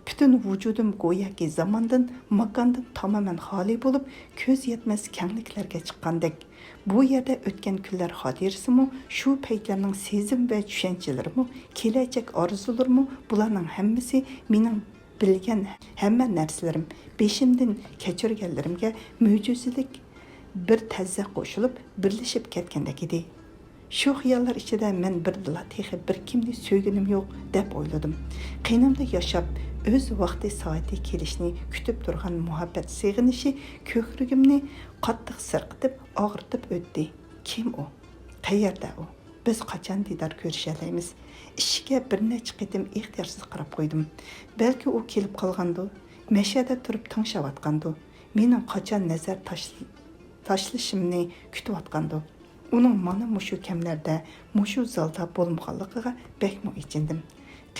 پۈتۈن ۋۇجۇدۇم گوياكى زاماندىن، ماكاندىن تامامەن خالىي بولۇپ، كۆز يەتمەس كەڭلىكلەرگە چىققاندەك. بۇ يەردە ئۆتكەن كۈنلەر خاتىرىسىمۇ، شۇ پەيتلەرنىڭ سېزىم ۋە چۈشەنچىلىرىمۇ، كېلەچەك ئارزۇلىرىمۇ، بۇلارنىڭ ھەممىسى مېنىڭ بىلگەن ھەممە نەرسىلىرىم، بېشىمدىن كەچۈرگەنلىرىمگە مۆجىزىلىك بىر تەززە قوشۇلۇپ، بىرلىشىپ كەتكەندەك ئىدى. شۇ خىياللار ئىچىدە مەن بىردىنلا تېخى بىر كىمنى سۆيگىنىم يوق، دەپ ئويلىدىم. قېنىمدا ياشاپ، ئۆز ۋاقتى سائىتى كېلىشىنى كۈتۈپ تۇرغان مۇھەببەت سېغىنىشى كۆكرىكىمنى قاتتىق سىرقىتىپ، ئاغرىتىپ ئۆتتى. كىم ئۇ؟ قەيەردە ئۇ؟ بىز قاچان دىدار كۆرۈشەلەيمىز؟ ئىشىككە بىر نەچچە قېتىم ئىختىيارسىز قاراپ قويدۇم. بەلكى ئۇ كېلىپ قالغاندۇ؟ مەشەدە تۇرۇپ تىڭشاۋاتقاندۇ؟ مېنىڭ قاچان نەزەر تاشل-، تاشلىشىمنى كۈتۈۋاتقاندۇ؟ ئۇنىڭ مانا مۇشۇ كەملەردە، مۇشۇ زالدا بولمىغانلىقىغا بەكمۇ ئېچىندىم.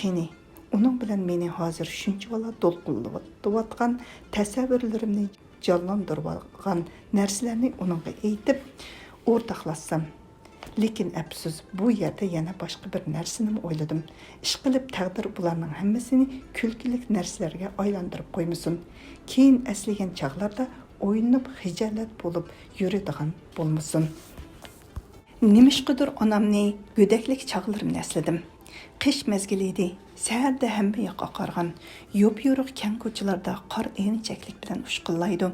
قېنى، ئۇنىڭ بىلەن مېنى ھازىر شۇنچىۋالا دولقۇنلىتىۋاتقان تەسەۋۋۇرلىرىمنى جانلاندۇرۇۋالغان نەرسىلەرنى ئۇنىڭغا ئېيتىپ، ئورتاقلاشسام. لېكىن ئەپسۇس، بۇ يەردە يەنە باشقا بىر نەرسىنىمۇ ئويلىدىم. ئىشقىلىپ، تەقدىر بۇلارنىڭ ھەممىسىنى كۈلكىلىك نەرسىلەرگە ئايلاندۇرۇپ قويمىسۇن. كېيىن ئەسلىگەن چاغلاردا ئويلىنىپ خىجالەت بولۇپ يۈرىدىغان بولمىسۇن. نېمىشقىدۇر ئانامنى گۆدەكلىك چاغلىرىمنى ئەسلىدىم. قىش مەزگىلى ئىدى. سەھەردە ھەممە ياق ئاقارغان. يوپيورۇق كەڭ كوچىلاردا قار ئېرىنچەكلىك بىلەن ئۇچقۇنلايدۇ.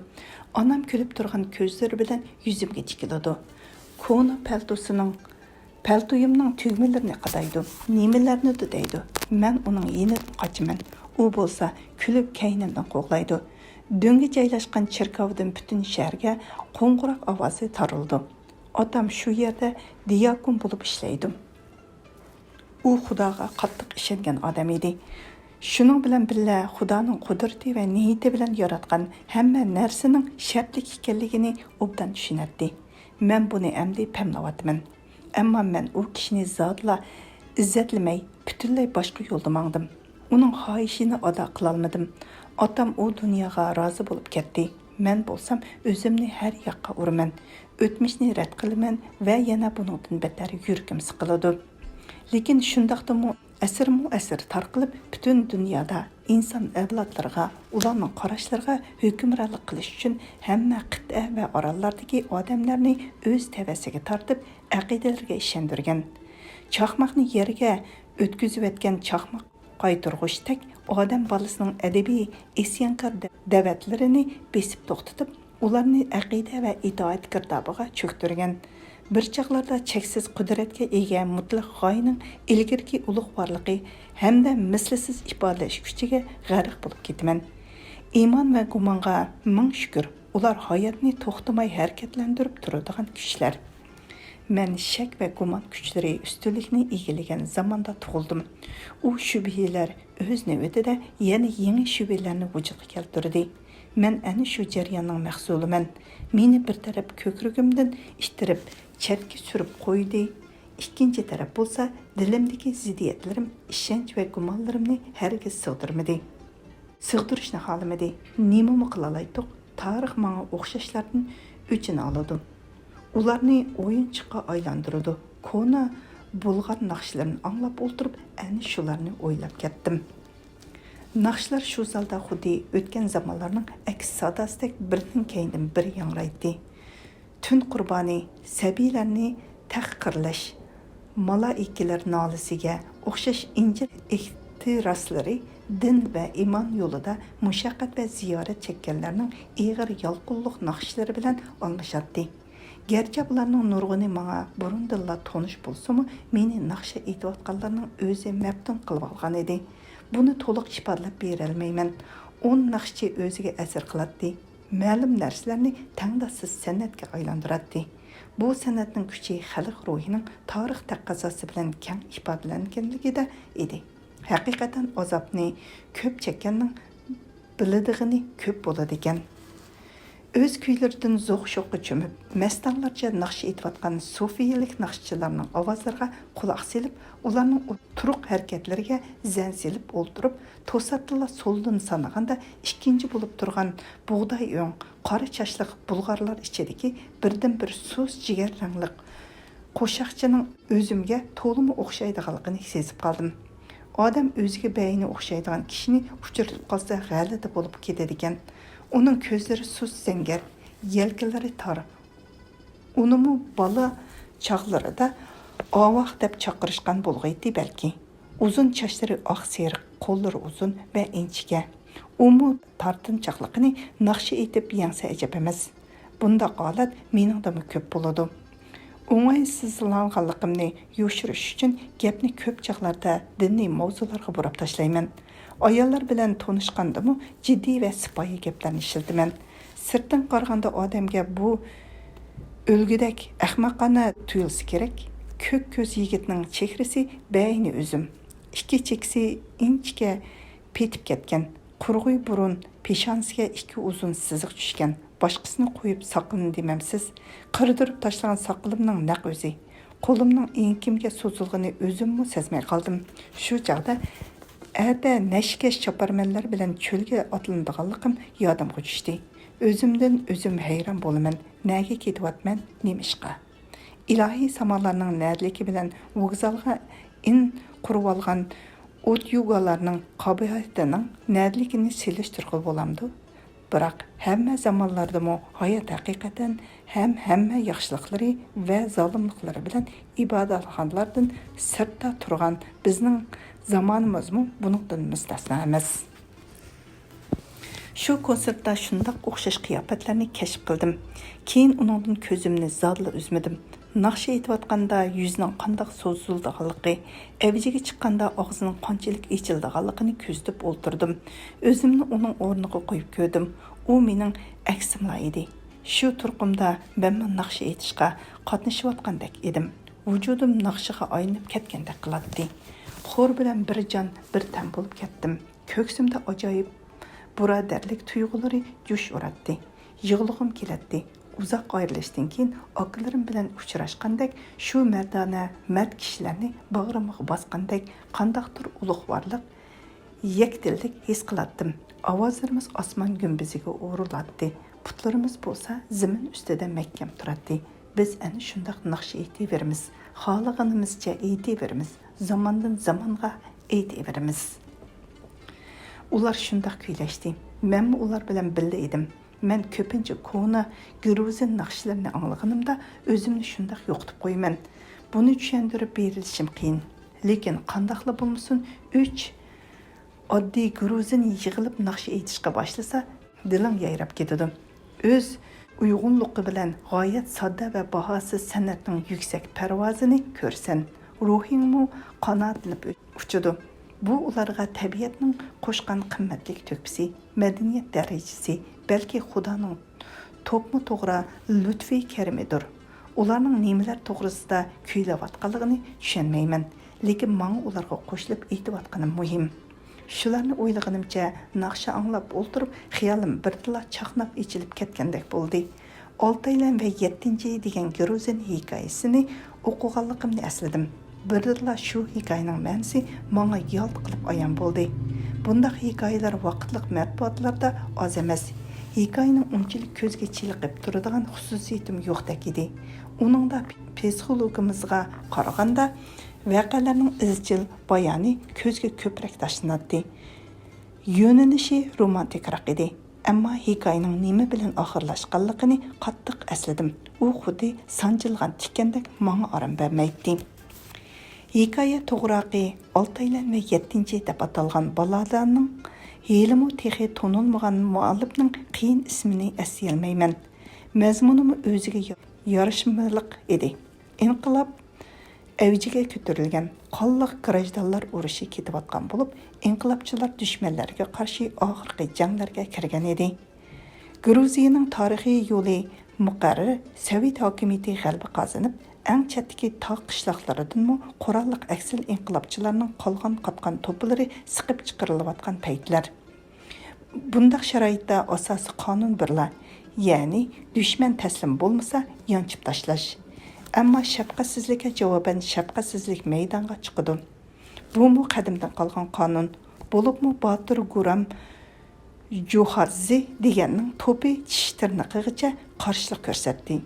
ئانام كۈلۈپ تۇرغان كۆزلىرى بىلەن يۈزۈمگە تىكىلىدۇ. كونا پەلتوسىنىڭ، پەلتويۇمنىڭ تۈگمىلىرىنى قادايدۇ. نېمىلەرنىدۇ دەيدۇ. مەن ئۇنىڭ يېنىدىن قاچىمەن. ئۇ بولسا كۈلۈپ كەينىمدىن قوغلايدۇ. دۆڭگە جايلاشقان چېركاۋدىن پۈتۈن شەھەرگە قوڭغۇراق ئاۋازى تارىلىدۇ. ئاتام شۇ يەردە دىياكون بولۇپ ئىشلەيدۇ. ئۇ خۇداغا قاتتىق ئىشەنگەن ئادەم ئىدى. شۇنىڭ بىلەن بىللە، خۇدانىڭ قۇدرىتى ۋە نىيىتى بىلەن ياراتقان ھەممە نەرسىنىڭ شەرتلىك ئىكەنلىكىنى ئوبدان چۈشىنەتتى. مەن بۇنى ئەمدى پەملەۋاتىمەن. ئەمما مەن ئۇ كىشىنى زادىلا ئىززەتلىمەي، پۈتۈنلەي باشقا يولدا ماڭدىم. ئۇنىڭ خاھىشىنى ئادا قىلالمىدىم. ئاتام ئۇ دۇنياغا رازى بولۇپ كەتتى. مەن بولسام ئۆزۈمنى ھەر ياققا ئۇرىمەن. ئۆتمۈشنى رەت قىلىمەن ۋە يەنە بۇنىڭدىن بەتتەر يۈرىكىم سىقىلىدۇ. لېكىن شۇنداقتىمۇ ئەسىرمۇ ئەسىر تارقىلىپ، پۈتۈن دۇنيادا ئىنسان ئەۋلادلىرىغا، ئۇلارنىڭ قاراشلىرىغا ھۆكۈمرانلىق قىلىش ئۈچۈن ھەممە قىتئە ۋە ئاراللاردىكى ئادەملەرنى ئۆز تەۋەسىگە تارتىپ، ئەقىدىلىرىگە ئىشەندۈرگەن. چاقماقنى يەرگە ئۆتكۈزۈۋەتكەن چاقماق قايتۇرغۇچتەك ئادەم بالىسىنىڭ ئەدەبىي ئىسيانكار دە-، دەۋەتلىرىنى بېسىپ توختىتىپ، ئۇلارنى ئەقىدە ۋە ئىتائەت گىردابىغا چۆكتۈرگەن. بىر چاغلاردا چەكسىز قۇدرەتكە ئىگە مۇتلەق غايىنىڭ ئىلگىرىكى ئۇلۇغ بارلىقى ھەمدە مىسلىسىز ئىپادىلەش كۈچىگە غەرق بولۇپ كېتىمەن. ئىمان ۋە گۇمانغا مىڭ شۈكۈر، ئۇلار ھاياتنى توختىماي ھەرىكەتلەندۈرۈپ تۇرىدىغان كۈچلەر. مەن شەك ۋە گۇمان كۈچلىرى ئۈستۈنلۈكنى ئىگىلىگەن زاماندا تۇغۇلدۇم. ئۇ شۈبھىلەر ئۆز نۆۋىتىدە يەنە يېڭى شۈبھىلەرنى ۋۇجۇدقا كەلتۈردى. مەن ئەنە شۇ جەرياننىڭ مەھسۇلىمەن. مېنى بىر تەرەپ كۆكرىكىمدىن ئىتتىرىپ، چەتكە سۈرۈپ قويدى. ئىككىنچى تەرەپ بولسا، دىلىمدىكى زىددىيەتلىرىم، ئىشەنچ ۋە گۇمانلىرىمنى ھەرگىز سىغدۇرمىدى. سىغدۇرۇشنى خالىمىدى. نېمىمۇ قىلالايتتۇق؟ تارىخ ماڭا ئوخشاشلاردىن ئۆچىنى ئالىدۇ. ئۇلارنى ئويۇنچۇققا ئايلاندۇرىدۇ. كونا بۇلغار ناخشىلىرىنى ئاڭلاپ ئولتۇرۇپ، ئەنە شۇلارنى ئويلاپ كەتتىم. ناخشىلار شۇ زالدا خۇددى ئۆتكەن زامانلارنىڭ ئەكس ساداسىدەك بىرىنىڭ كەينىدىن بىرى ياڭرايتتى. تۈن قۇربانى، سەبىيلەرنى تەھقىرلەش، مالائىكىلەر نالىسىگە ئوخشاش ئىنجىل ئېھتىراسلىرى دىن ۋە ئىمان يولىدا مۇشەققەت ۋە زىيارەت چەككەنلەرنىڭ ئېغىر يالقۇنلۇق ناخشىلىرى بىلەن ئالمىشاتتى. گەرچە بۇلارنىڭ نۇرغۇنى ماڭا بۇرۇندىنلا تونۇش بولسىمۇ، مېنى ناخشا ئېيتىۋاتقانلارنىڭ ئۆزى مەپتۇن قىلىۋالغانىدى. بۇنى تولۇق ئىپادىلەپ بېرەلمەيمەن. ئون ناخشىچى ئۆزىگە ئەسەر قىلاتتى. مەلۇم نەرسىلەرنى تەڭداشسىز سەنئەتكە ئايلاندۇراتتى. بۇ سەنئەتنىڭ كۈچى خەلق روھىنىڭ تارىخ تەقەززاسى بىلەن كەڭ ئىپادىلەنگەنلىكىدە ئىدى. ھەقىقەتەن ئازابنى كۆپ چەككەننىڭ بىلىدىغىنى كۆپ بولىدىكەن. ئۆز كۈيلىرىدىن زوق-شوققا چۆمۈپ، مەستانىلەرچە ناخشا ئېيتىۋاتقان سوفىيەلىك ناخشىچىلارنىڭ ئاۋازلىرىغا قۇلاق سېلىپ، ئۇلارنىڭ تۇرۇق ھەرىكەتلىرىگە زەن سېلىپ ئولتۇرۇپ، توساتتىنلا سولدىن سانىغاندا ئىككىنچى بولۇپ تۇرغان بۇغداي ئۆڭ، قارا چاچلىق بۇلغارلار ئىچىدىكى بىردىنبىر سۇس جىگەر رەڭلىق قوشاقچىنىڭ ئۆزۈمگە تولىمۇ ئوخشايدىغانلىقىنى سېزىپ قالدىم. ئادەم ئۆزىگە بەينى ئوخشايدىغان كىشىنى ئۇچرىتىپ قالسا غەلىتە بولۇپ كېتىدىكەن. ئۇنىڭ كۆزلىرى سۇس زەڭگەر، يەلكىلىرى تار. ئۇنىمۇ بالا چاغلىرىدا ئاۋاق دەپ چاقىرىشقان بولغىيتتى بەلكى. ئۇزۇن چاچلىرى ئاق سېرىق، قوللىرى ئۇزۇن ۋە ئىنچىكە. ئۇمۇ تارتىنچاقلىقىنى ناخشا ئېيتىپ يەڭسە ئەجەب ئەمەس. بۇنداق ھالەت مېنىڭدىمۇ كۆپ بولىدۇ. ئوڭايسىزلانغانلىقىمنى يوشۇرۇش ئۈچۈن گەپنى كۆپ چاغلاردا دىنىي ماۋزۇلارغا بۇراپ تاشلايمەن. ئاياللار بىلەن تونۇشقاندىمۇ جىددىي ۋە سىپايى گەپلەرنى ئىشلىتىمەن. سىرتتىن قارىغاندا ئادەمگە بۇ ئۆلگۈدەك ئەخمەقانە تۇيۇلسا كېرەك. كۆك كۆز يىگىتنىڭ چېھرىسى بەينى ئۈزۈم. ئىككى چېكىسى ئىنچىكە پېتىپ كەتكەن. قۇرغۇي بۇرۇن، پېشانىسىگە ئىككى ئۇزۇن سىزىق چۈشكەن. باشقىسىنى قويۇپ ساقلىنى دېمەمسىز؟ قىردۇرۇپ تاشلىغان ساقىلىمنىڭ نەق ئۆزى. قولۇمنىڭ ئېڭىكىمگە سوزۇلغىنى ئۆزۈممۇ سەزمەي قالدىم. شۇ چاغدا ئەتە نەشكەش چاپارمەنلەر بىلەن چۆلگە ئاتلىنىدىغانلىقىم يادىمغا چۈشتى. ئۆزۈمدىن ئۆزۈم ھەيران بولىمەن، نەگە كېتىۋاتىمەن، نېمىشقا؟ ئىلاھىي سامالارنىڭ نەدىلىكى بىلەن ۋوگزالغا ئىن قۇرۇۋالغان ئوديوگالارنىڭ قاباھىتىنىڭ نەدىلىكىنى سېلىشتۇرغىلى بولامدۇ؟ بىراق، ھەممە زامانلاردىمۇ ھايات ھەقىقەتەن ھەم ھەممە ياخشىلىقلىرى ۋە زالىملىقلىرى بىلەن ئىبادەتخانىلاردىن سىرتتا تۇرغان بىزنىڭ زامانىمىزمۇ بۇنىڭدىن مۇستەسنا ئەمەس. شۇ كونسېرتتا شۇنداق ئوخشاش قىياپەتلەرنى كەشىپ قىلدىم. كېيىن ئۇنىڭدىن كۆزۈمنى زادىلا ئۈزمىدىم. ناخشا ئېيتىۋاتقاندا يۈزنىڭ قانداق سوزۇلىدىغانلىقى، ئەۋجىگە چىققاندا ئاغزىنىڭ قانچىلىك ئېچىلىدىغانلىقىنى كۆزىتىپ ئولتۇردۇم. ئۆزۈمنى ئۇنىڭ ئورنىغا قويۇپ كۆردۈم. ئۇ مېنىڭ ئەكسىملا ئىدى. شۇ تۇرقۇمدا مەنمۇ ناخشا ئېيتىشقا قاتنىشىۋاتقاندەك ئىدىم. ۋۇجۇدۇم ناخشىغا ئايلىنىپ كەتكەندەك قىلاتتى. خور بىلەن بىر جان، بىر تەن بولۇپ كەتتىم. كۆكسۈمدە ئاجايىپ بۇرادەرلىك تۇيغۇلىرى جۇش ئۇراتتى. يىغلىغۇم كېلەتتى. ئۇزاق ئايرىلىشتىن كېيىن ئاكىلىرىم بىلەن ئۇچراشقاندەك، شۇ مەردانە مەرد كىشىلەرنى باغرىمغا باسقاندەك قانداقتۇر ئۇلۇغۋارلىق، يەكدىللىك ھېس قىلاتتىم. ئاۋازلىرىمىز ئاسمان گۈمبىزىگە ئۇرۇلاتتى. پۇتلىرىمىز بولسا زېمىن ئۈستىدە مەھكەم تۇراتتى. بىز ئەنە شۇنداق ناخشا ئېيتىۋېرىمىز، خالىغىنىمىزچە ئېيتىۋېرىمىز، زاماندىن زامانغا ئېيتىۋېرىمىز. ئۇلار شۇنداق كۈيلەشتى. مەنمۇ ئۇلار بىلەن بىللە ئىدىم. مەن كۆپىنچە كونا گرۇزىن ناخشىلىرىنى ئاڭلىغىنىمدا ئۆزۈمنى شۇنداق يوقىتىپ قويىمەن. بۇنى چۈشەندۈرۈپ بېرىلىشىم قىيىن. لېكىن قانداقلا بولمىسۇن، ئۈچ ئاددىي گرۇزىن يىغىلىپ ناخشا ئېيتىشقا باشلىسا، دىلىڭ يايراپ كېتىدۇ. ئۆز ئۇيغۇنلۇقى بىلەن غايەت ساددا ۋە باھاسىز سەنئەتنىڭ يۈكسەك پەرۋازىنى كۆرىسەن، روھىڭمۇ قاناتلىنىپ ئۇچىدۇ. بۇ ئۇلارغا تەبىئەتنىڭ قوشقان قىممەتلىك تۆھپىسى، مەدەنىيەت دەرىجىسى، بەلكى خۇدانىڭ توپمۇ توغرا لۇتپى كەرىمىدۇر. ئۇلارنىڭ نېمىلەر توغرىسىدا كۈيلەۋاتقانلىقىنى چۈشەنمەيمەن، لېكىن ماڭا ئۇلارغا قوشۇلۇپ ئېيتىۋاتقىنىم مۇھىم. شۇلارنى ئويلىغىنىمچە ناخشا ئاڭلاپ ئولتۇرۇپ، خىيالىم بىردىنلا چاقناپ ئېچىلىپ كەتكەندەك بولدى. ئالتايلەن ۋە يەتتىنچى دېگەن گرۇزىن ھېكايىسىنى ئوقۇغانلىقىمنى ئەسلىدىم. بىردىنلا شۇ ھېكايىنىڭ مەنىسى ماڭا يالت قىلىپ ئايان بولدى. بۇنداق ھېكايىلەر ۋاقىتلىق مەتبۇئاتلاردا ئاز ئەمەس. ھېكايىنىڭ ئۇنچىلىك كۆزگە چېلىقىپ تۇرىدىغان خۇسۇسىيىتىمۇ يوقتەك ئىدى. ئۇنىڭدا پسىخولوگىمىزغا قارىغاندا، ۋەقەلەرنىڭ ئىزچىل بايانى كۆزگە كۆپرەك تاشلىناتتى. يۆنىلىشى رومانتىكراق ئىدى، ئەمما ھېكايىنىڭ نېمە بىلەن ئاخىرلاشقانلىقىنى قاتتىق ئەسلىدىم. ئۇ خۇددى سانجىلغان تىكەندەك ماڭا ئارام بەرمەيتتى. ھېكايە توغراقى ئالتايلەن ۋە يەتتىنچى دەپ ئاتالغان بالادانىڭ ھېلىمۇ تېخى تونۇلمىغان مۇئەللىپنىڭ قىيىن ئىسمىنى ئەسلىيەلمەيمەن. مەزمۇنىمۇ ئۆزىگە يارىشمىلىق ئىدى. ئىنقىلاب ئەۋجىگە كۆتۈرۈلگەن قانلىق گىراژدانلار ئۇرۇشى كېتىۋاتقان بولۇپ، ئىنقىلابچىلار دۈشمەنلەرگە قارشى ئاخىرقى جەڭلەرگە كىرگەن ئىدى. گرۇزىيىنىڭ تارىخىي يولى مۇقەررەر سوۋېت ھاكىمىيىتى غەلىبە قازىنىپ، ئەڭ چەتتىكى تاغ قىشلاقلىرىدىنمۇ قوراللىق ئەكسىل ئىنقىلابچىلارنىڭ قالغان-قاتقان توپىلىرى سىقىپ چىقىرىلىۋاتقان پەيتلەر. بۇنداق شارائىتتا ئاساسىي قانۇن بىرلا، يەنى دۈشمەن تەسلىم بولمىسا، يانچىپ تاشلاش. ئەمما شەپقەتسىزلىككە جاۋابەن شەپقەتسىزلىك مەيدانغا چىقىدۇ. بۇمۇ قەدىمدىن قالغان قانۇن. بولۇپمۇ باتۇر گۇرام جۇخادزې دېگەننىڭ توپى چىش تىرنىقىغىچە قارشىلىق كۆرسەتتى.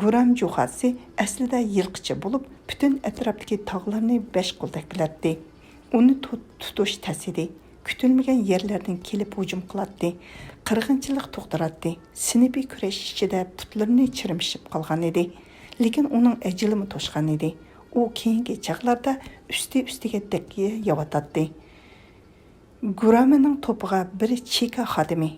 گۇرام جۇخادزې ئەسلىدە يىلقىچى بولۇپ، پۈتۈن ئەتراپتىكى تاغلارنى بەش قولدەك بىلەتتى. ئۇنى تۇ-، تۇتۇش تەس ئىدى. كۈتۈلمىگەن يەرلەردىن كېلىپ ھۇجۇم قىلاتتى. قىرغىنچىلىق تۇغدۇراتتى. سىنىپىي كۈرەش ئىچىدە پۇتلىرىنى چىرمىشىپ قالغان ئىدى. لېكىن ئۇنىڭ ئەجىلىمۇ توشقان ئىدى. ئۇ كېيىنكى چاغلاردا ئۈستى-ئۈستىگە دەككە يەۋاتاتتى. گۇرامىنىڭ توپىغا بىر چېكا خادىمى،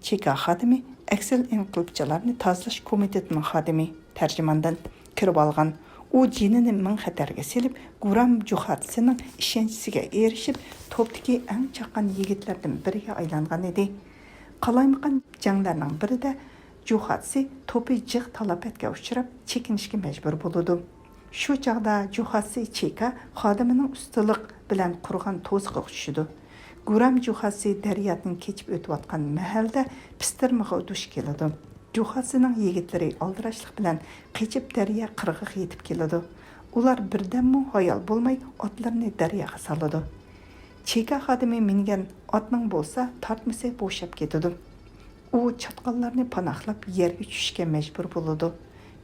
چېكا خادىمى ئەكسىل ئىنقىلابچىلارنى تازىلاش كومىتېتىنىڭ خادىمى، تەرجىماندىن كىرىۋالغان. ئۇ جېنىنى مىڭ خەتەرگە سېلىپ، گۇرام جۇخاتسىنىڭ ئىشەنچىسىگە ئېرىشىپ، توپتىكى ئەڭ چاققان يىگىتلەردىن بىرىگە ئايلانغان ئىدى. قالايمىقان جەڭلەرنىڭ بىرىدە جۇخاتسى توپى جىق تالاپەتكە ئۇچراپ، چېكىنىشكە مەجبۇر بولىدۇ. شۇ چاغدا جۇخاتسى چېكا خادىمىنىڭ ئۇستىلىق بىلەن قۇرغان توسۇقىغا چۈشىدۇ. گۇرام جۇخاتسى دەريادىن كېچىپ ئۆتۈۋاتقان مەھەلدە پىستىرمىغا دۇچ كېلىدۇ. جۇخاتسىنىڭ يىگىتلىرى ئالدىراشلىق بىلەن قېچىپ دەريا قىرغىقىغا يېتىپ كېلىدۇ. ئۇلار بىردەممۇ ھايال بولماي ئاتلىرىنى دەرياغا سالىدۇ. چېكا خادىمى مىنگەن ئاتنىڭ بولسا تارتمىسى بوشاپ كېتىدۇ. ئۇ چاتقاللارنى پاناھلاپ يەرگە چۈشۈشكە مەجبۇر بولىدۇ.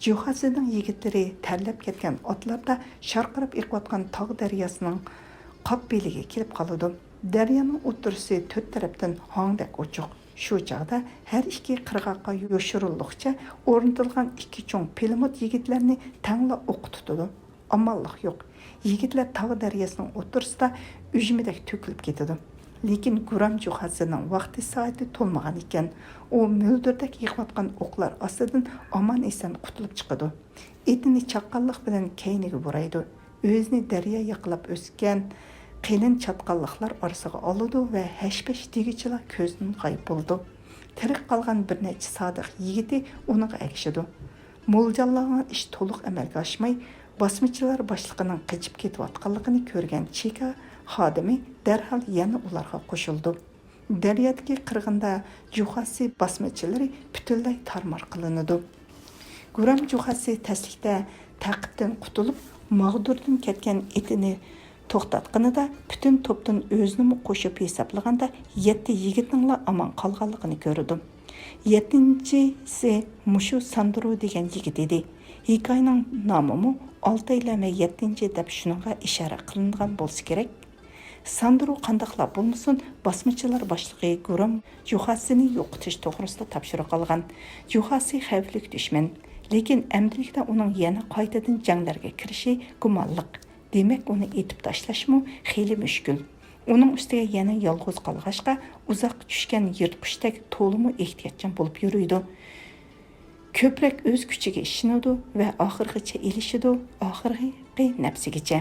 جۇخاتسىنىڭ يىگىتلىرى تەرلەپ كەتكەن ئاتلاردا شارقىراپ ئېقىۋاتقان تاغ دەرياسىنىڭ قاپ بېلىگە كېلىپ قالىدۇ. دەريانىڭ ئوتتۇرىسى تۆت تەرەپتىن ھاڭدەك ئوچۇق. شۇ چاغدا ھەر ئىككى قىرغاققا يوشۇرۇنلۇقچە ئورنىتىلغان ئىككى چوڭ پىلىموت يىگىتلەرنى تەڭلا ئوققا تۇتىدۇ. ئامانلىق يوق. يىگىتلەر تاغ دەرياسىنىڭ ئوتتۇرىسىدا ئۈجمىدەك تۆكۈلۈپ كېتىدۇ. لېكىن گۇرام جۇخاتسىنىڭ ۋاقتى سائىتى تولمىغان ئىكەن. ئۇ مۆلدۈردەك يېقىۋاتقان ئوقلار ئاستىدىن ئامان-ئېسەن قۇتۇلۇپ چىقىدۇ. ئېتىنى چاققانلىق بىلەن كەينىگە بۇرايدۇ. ئۆزىنى دەريا ياقىلاپ ئۆسكەن قېلىن چاتقاللىقلار ئارىسىغا ئالىدۇ ۋە ھەش-پەش دېگۈچىلا كۆزدىن غايىب بولىدۇ. تىرىك قالغان بىر نەچچە سادىق يىگىتى ئۇنىڭغا ئەگىشىدۇ. مولجاللانغان ئىش تولۇق ئەمەلگە ئاشماي، باسمىچىلار باشلىقىنىڭ قېچىپ كېتىۋاتقانلىقىنى كۆرگەن چېكا خادىمى دەرھال يەنە ئۇلارغا قوشۇلىدۇ. دەريادىكى قىرغىندا جۇخاسى باسمىچىلىرى پۈتۈنلەي تارمار قىلىنىدۇ. گۇرام جۇخاسى تەسلىكتە تەقىبتىن قۇتۇلۇپ، ماغدۇردىن كەتكەن ئېتىنى توختاتقىنىدا، پۈتۈن توپتىن ئۆزىنىمۇ قوشۇپ ھېسابلىغاندا، يەتتە يىگىتنىڭلا ئامان قالغانلىقىنى كۆرىدۇ. يەتتىنچىسى مۇشۇ ساندرو دېگەن يىگىت ئىدى. ھېكايىنىڭ نامىمۇ ئالتەيلەن ۋە يەتتىنچى دەپ شۇنىڭغا ئىشارە قىلىنغان بولسا كېرەك. ساندرو قانداقلا بولمىسۇن، باسمىچىلار باشلىقى گۇرام جۇخاسىنى يوقىتىش توغرىسىدا تاپشۇرۇق ئالغان. جۇخاسى خەۋپلىك دۈشمەن، لېكىن ئەمدىلىكتە ئۇنىڭ يەنە قايتىدىن جەڭلەرگە كىرىشى گۇمانلىق. دېمەك، ئۇنى ئېتىپ تاشلاشمۇ خېلى مۈشكۈل. ئۇنىڭ ئۈستىگە يەنە يالغۇز قالغاچقا، ئۇزاققا چۈشكەن يىرتقۇچتەك تولىمۇ ئېھتىياتچان بولۇپ يۈرىدۇ. كۆپرەك ئۆز كۈچىگە ئىشىنىدۇ ۋە ئاخىرغىچە ئېلىشىدۇ، ئاخىرقى نەپسىگىچە.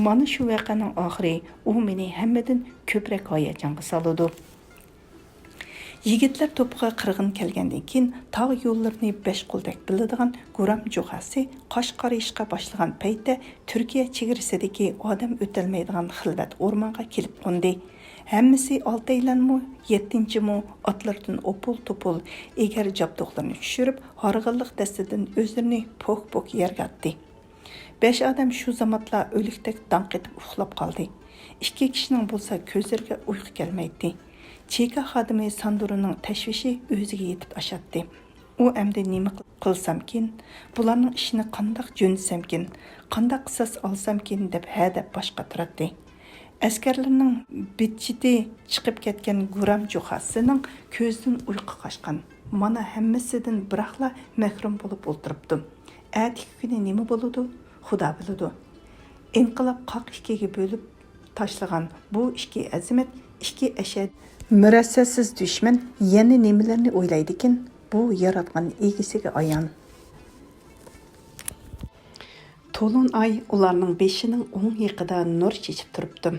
مانا شۇ ۋەقەنىڭ ئاخىرى ئۇ مېنى ھەممىدىن كۆپرەك ھاياجانغا سالىدۇ. يىگىتلەر توپىغا قىرغىن كەلگەندىن كېيىن، تاغ يوللىرىنى بەش قولدەك بىلىدىغان گۇرام جۇخاسى قاش قارىيىشقا باشلىغان پەيتتە، تۈركىيە چېگرىسىدىكى ئادەم ئۆتەلمەيدىغان خىلۋەت ئورمانغا كېلىپ قوندى. ھەممىسى ئالتەيلەنمۇ، يەتتىنچىمۇ ئاتلىرىدىن ئوپۇل-توپۇل ئېگەر جابدۇقلىرىنى چۈشۈرۈپ، ھارغىنلىق دەستىدىن ئۆزلىرىنى پوك-پوك يەرگە ئاتتى. بەش ئادەم شۇ زاماتلا ئۆلۈكتەك داڭ قېتىپ ئۇخلاپ قالدى. ئىككى كىشىنىڭ بولسا كۆزلىرىگە ئۇيقۇ كەلمەيتتى. چېكا خادىمى ساندرونىڭ تەشۋىشى ئۆزىگە يېتىپ ئاشاتتى. ئۇ ئەمدى نېمە قىلسامكىن؟ بۇلارنىڭ ئىشىنى قانداق جۆنىسەمكىن؟ قانداق قىساس ئالسامكىن؟ دەپ ھەدەپ باش قاتۇراتتى. ئەسكەرلىرىنىڭ بىت-چىتى چىقىپ كەتكەن گۇرام جۇخاسىنىڭ كۆزىدىن ئۇيقۇ قاچقان. مانا ھەممىسىدىن بىراقلا مەھرۇم بولۇپ ئولتۇرۇپتۇ. ئەتىكى كۈنى نېمە بولىدۇ، خۇدا بىلىدۇ. ئىنقىلاب قاق ئىككىگە بۆلۈپ تاشلىغان بۇ ئىككى ئەزىمەت، ئىككى ئەشەد، مۇرەسسەسىز دۈشمەن يەنە نېمىلەرنى ئويلايدىكىن، بۇ ياراتقان ئىگىسىگە ئايان. تولۇن ئاي ئۇلارنىڭ بېشىنىڭ ئوڭ يېقىدا نۇر چېچىپ تۇرۇپتۇ.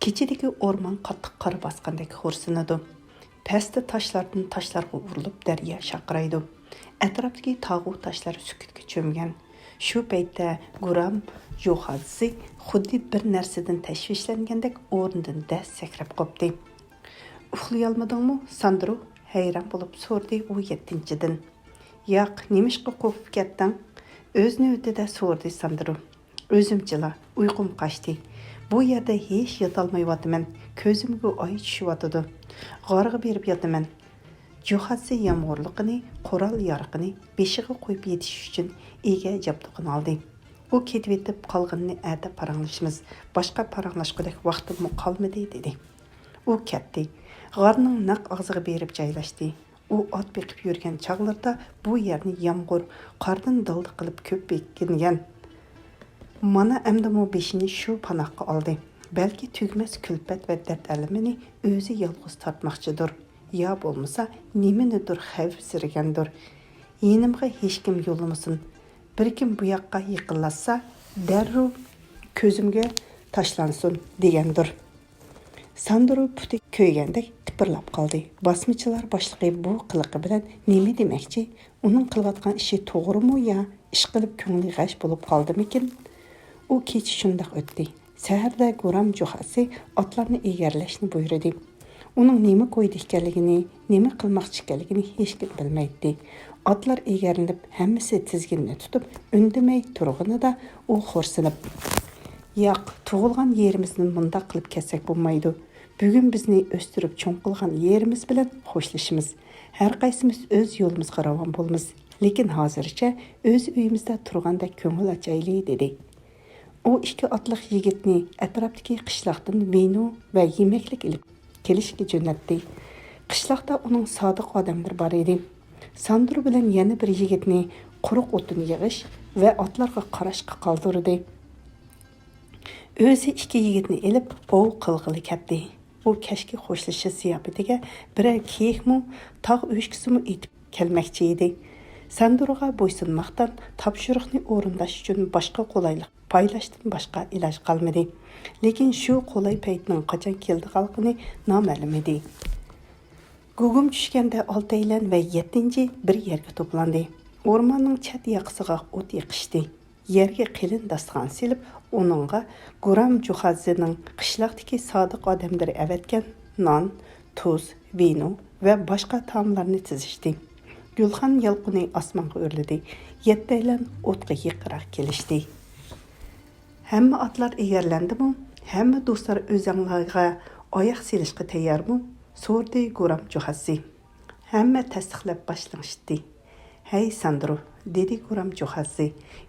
كېچىدىكى ئورمان قاتتىق قار باسقاندەك خورسىنىدۇ. پەستە تاشلاردىن تاشلارغا ئۇرۇلۇپ دەريا شارقىرايدۇ. ئەتراپتىكى تاغۇ تاشلار سۈكۈتكە چۆمگەن. شۇ پەيتتە گۇرام جۇخاتسى خۇددى بىر نەرسىدىن تەشۋىشلەنگەندەك ئورنىدىن دەس سەكرەپ قوپتى. «ئۇخلىيالمىدىڭمۇ، ساندرو؟» ھەيران بولۇپ سورىدى ئۇ يەتتىنچىدىن. «ياق، نېمىشقا قوپۇپ كەتتىڭ؟» ئۆز نۆۋىتىدە سورىدى ساندرو. «ئۆزۈمچىلا، ئۇيقۇم قاچتى. بۇ يەردە ھېچ ياتالمايۋاتىمەن، كۆزۈمگە ئاي چۈشۈۋاتىدۇ. غارغا بېرىپ ياتىمەن.» جۇخاتسى يامغۇرلۇقىنى، قورال-يارىقىنى بېشىغا قويۇپ يېتىش ئۈچۈن ئىگە جابدۇقىنى ئالدى. ئۇ كېتىۋېتىپ، قالغىنىنى ئەتە پاراڭلىشىمىز، باشقا پاراڭلاشقۇدەك ۋاقتىممۇ قالمىدى، دېدى. ئۇ كەتتى. غارنىڭ نەق ئاغزىغا بېرىپ جايلاشتى. ئۇ ئات بېقىپ يۈرگەن چاغلىرىدا بۇ يەرنى يامغۇر، قاردىن دالدا قىلىپ كۆپ بېكىنگەن. مانا ئەمدىمۇ بېشىنى شۇ پاناھقا ئالدى. بەلكى تۈگىمەس كۈلپەت ۋە دەرد ئەلىمىنى ئۆزى يالغۇز تارتماقچىدۇر. يا بولمىسا نېمىنىدۇر خەۋپسىرىگەندۇر. يېنىمغا ھېچكىم يولىمىسۇن. بىر كىم بۇ ياققا يېقىنلاشسا، دەررۇ كۆزۈمگە تاشلانسۇن دېگەندۇر. ساندرو پۇتى كۆيگەندەك تىپىرلاپ قالدى. باسمىچىلار باشلىقى بۇ قىلىقى بىلەن نېمە دېمەكچى؟ ئۇنىڭ قىلىۋاتقان ئىشى توغرىمۇ يا ئىشقىلىپ كۆڭلى غەش بولۇپ قالدىمىكىن؟ ئۇ كېچە شۇنداق ئۆتتى. سەھەردە گۇرام جۇخاسى ئاتلارنى ئېگەرلەشنى بۇيرۇدى. ئۇنىڭ نېمە كويدا ئىكەنلىكىنى، نېمە قىلماقچى ئىكەنلىكىنى ھېچكىم بىلمەيتتى. ئاتلار ئېگەرلىنىپ، ھەممىسى تىزگىنىنى تۇتۇپ، ئۈندىمەي تۇرغىنىدا ئۇ خورسىنىپ، ياق، تۇغۇلغان يېرىمىزدىن مۇنداق قىلىپ كەتسەك بولمايدۇ. بۈگۈن بىزنى ئۆستۈرۈپ چوڭ قىلغان يېرىمىز بىلەن خوشلىشىمىز. ھەرقايسىمىز ئۆز يولىمىزغا راۋان بولىمىز. لېكىن ھازىرچە ئۆز ئۆيىمىزدە تۇرغاندەك كۆڭۈل ئاچايلى، دېدى. ئۇ ئىككى ئاتلىق يىگىتنى ئەتراپتىكى قىشلاقتىن ۋىنو ۋە يېمەكلىك ئېلىپ كېلىشكە جۆنەتتى. قىشلاقتا ئۇنىڭ سادىق ئادەملىرى بار ئىدى. ساندرو بىلەن يەنە بىر يىگىتنى قۇرۇق ئوتۇن يىغىش ۋە ئاتلارغا قاراشقا قالدۇردى. ئۆزى ئىككى يىگىتنى ئېلىپ ئوۋ قىلغىلى كەتتى. ئۇ كەچكى خوشلىشىش زىياپىتىگە بىرەر كېيىكمۇ، تاغ ئۆچكىسىمۇ ئېتىپ كەلمەكچى ئىدى. ساندروغا بويسۇنماقتىن تاپشۇرۇقنى ئورۇنداش ئۈچۈن باشقا قولايلىق پايلاشتىن باشقا ئىلاج قالمىدى. لېكىن شۇ قولاي پەيتنىڭ قاچان كېلىدىغانلىقىنى نامەلۇم ئىدى. گۇگۇم چۈشكەندە ئالتەيلەن ۋە يەتتىنچى بىر يەرگە توپلاندى. ئورماننىڭ چەت ياقىسىغا ئوت يېقىشتى. يەرگە قېلىن داستىخان سېلىپ، ئۇنىڭغا گۇرام جۇخازىنىڭ قىشلاقتىكى سادىق ئادەملىرى ئەۋەتكەن نان، تۇز، ۋىنو ۋە باشقا تائاملارنى تىزىشتى. گۈلخان يالقۇنى ئاسمانغا ئۆرلىدى. يەتتەيلەن ئوتقا يېقىنراق كېلىشتى. ھەممە ئاتلار ئېگەرلەندىمۇ؟ ھەممە دوستلار ئۆزەڭلارغا ئاياق سېلىشقا تەييارمۇ؟ سورىدى گۇرام جۇخاسى. ھەممە تەستىقلاپ باش لىڭشىتتى. ھەي ساندرو، دېدى گۇرام جۇخاسى،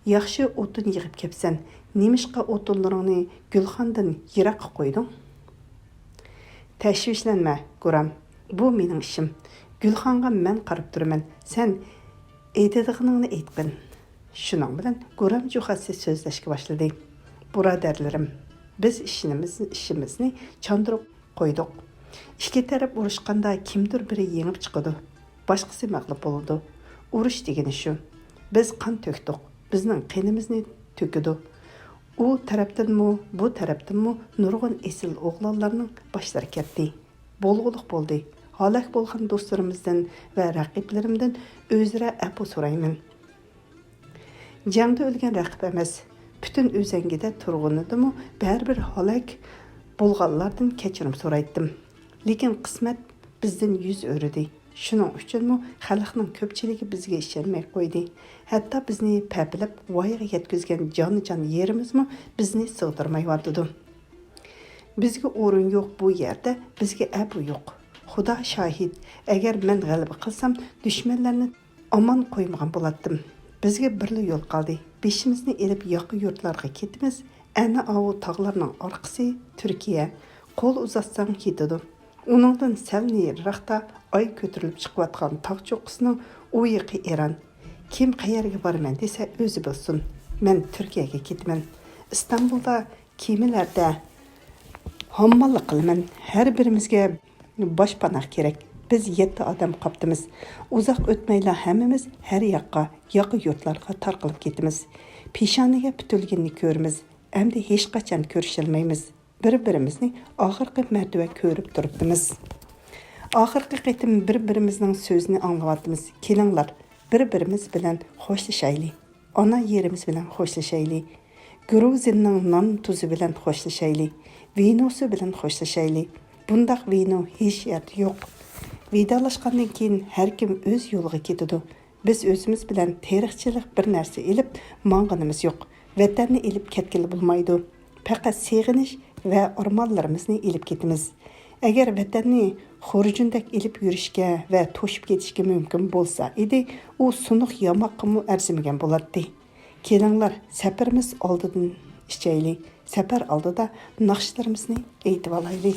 ياخشى ئوتۇن يىغىپ كەپسەن، نېمىشقا ئوتۇنلىرىڭنى گۈلخاندىن يىراققا قويدۇڭ؟ تەشۋىشلەنمە، گۇرام، بۇ مېنىڭ ئىشىم. گۈلخانغا مەن قاراپ تۇرىمەن، سەن ئېيتىدىغىنىڭنى ئېيتقىن. شۇنىڭ بىلەن گۇرام جۇخاسى سۆزلەشكە باشلىدى. بۇرادەرلىرىم، بىز ئىشىنىمىز، ئىشىمىزنى چاندۇرۇپ قويدۇق. ئىككى تەرەپ ئۇرۇشقاندا كىمدۇر بىرى يېڭىپ چىقىدۇ، باشقىسى مەغلۇپ بولىدۇ. ئۇرۇش دېگىنى شۇ. بىز قان تۆكتۇق، بىزنىڭ قېنىمىزنى تۆكىدۇ. ئۇ تەرەپتىنمۇ، بۇ تەرەپتىنمۇ نۇرغۇن ئېسىل ئوغلانلارنىڭ باشلىرى كەتتى. بولغۇلۇق بولدى. ھالاك بولغان دوستلىرىمىزدىن ۋە رەقىبلىرىمدىن ئۆزرە ئەپۇ سورايمەن. جەڭدە ئۆلگەن رەقىب ئەمەس، پۈتۈن ئۆزەڭگىدە تۇرغىنىدىمۇ بەرىبىر ھالاك بولغانلاردىن كەچۈرۈم سورايتتىم. لېكىن قىسمەت بىزدىن يۈز ئۆرۈدى. شۇنىڭ ئۈچۈنمۇ خەلقنىڭ كۆپچىلىكى بىزگە ئىشەنمەي قويدى. ھەتتا بىزنى پەپىلەپ ۋايىغا يەتكۈزگەن جانىجان يېرىمىزمۇ بىزنى سىغدۇرمايۋاتىدۇ. بىزگە ئورۇن يوق بۇ يەردە، بىزگە ئەپۇ يوق. خۇدا شاھىت، ئەگەر مەن غەلىبە قىلسام، دۈشمەنلەرنى ئامان قويمىغان بولاتتىم. بىزگە بىرلا يول قالدى. بېشىمىزنى ئېلىپ ياقا يۇرتلارغا كېتىمىز. ئەنە ئاۋۇ تاغلارنىڭ ئارقىسى تۈركىيە. قول ئۇزاتساڭ يېتىدۇ. ئۇنىڭدىن سەل نېرىراقتا ئاي كۆتۈرۈلۈپ چىقىۋاتقان تاغ چوققىسىنىڭ ئۇ يېقى ئىران. كىم قەيەرگە بارىمەن دېسە ئۆزى بىلسۇن. مەن تۈركىيەگە كېتىمەن. ئىستانبۇلدا كېمىلەردە ھامماللىق قىلىمەن. ھەر بىرىمىزگە باشپاناھ كېرەك. بىز يەتتە ئادەم قاپتىمىز. ئۇزاق ئۆتمەيلا ھەممىمىز ھەر ياققا، ياقا يۇرتلارغا تارقىلىپ كېتىمىز. پېشانىگە پۈتۈلگىنىنى كۆرىمىز. ئەمدى ھېچقاچان كۆرۈشەلمەيمىز. بىر-بىرىمىزنى ئاخىرقى مەرتىۋە كۆرۈپ تۇرۇپتىمىز. ئاخىرقى قېتىم بىر-بىرىمىزنىڭ سۆزىنى ئاڭلىۋاتىمىز. كېلىڭلار، بىر-بىرىمىز بىلەن خوشلىشايلى. ئانا يېرىمىز بىلەن خوشلىشايلى. گرۇزىننىڭ نان تۇزى بىلەن خوشلىشايلى. ۋىنوسى بىلەن خوشلىشايلى. بۇنداق ۋىنو ھېچ يەردە يوق. ۋىدالاشقاندىن كېيىن ھەركىم ئۆز يولىغا كېتىدۇ. بىز ئۆزىمىز بىلەن تېرىقچىلىق بىر نەرسە ئېلىپ ماڭغىنىمىز يوق. ۋەتەننى ئېلىپ كەتكىلى بولمايدۇ. پەقەت سېغىنىش ۋە ئارمانلىرىمىزنى ئېلىپ كېتىمىز. ئەگەر ۋەتەننى خۇرجۇندەك ئېلىپ يۈرۈشكە ۋە توشۇپ كېتىشكە مۇمكىن بولسا ئىدى، ئۇ سۇنۇق ياماققىمۇ ئەرزىمىگەن بولاتتى. كېلىڭلار، سەپىرىمىز ئالدىدىن ئىچەيلى، سەپەر ئالدىدا ناخشىلىرىمىزنى ئېيتىۋالايلى.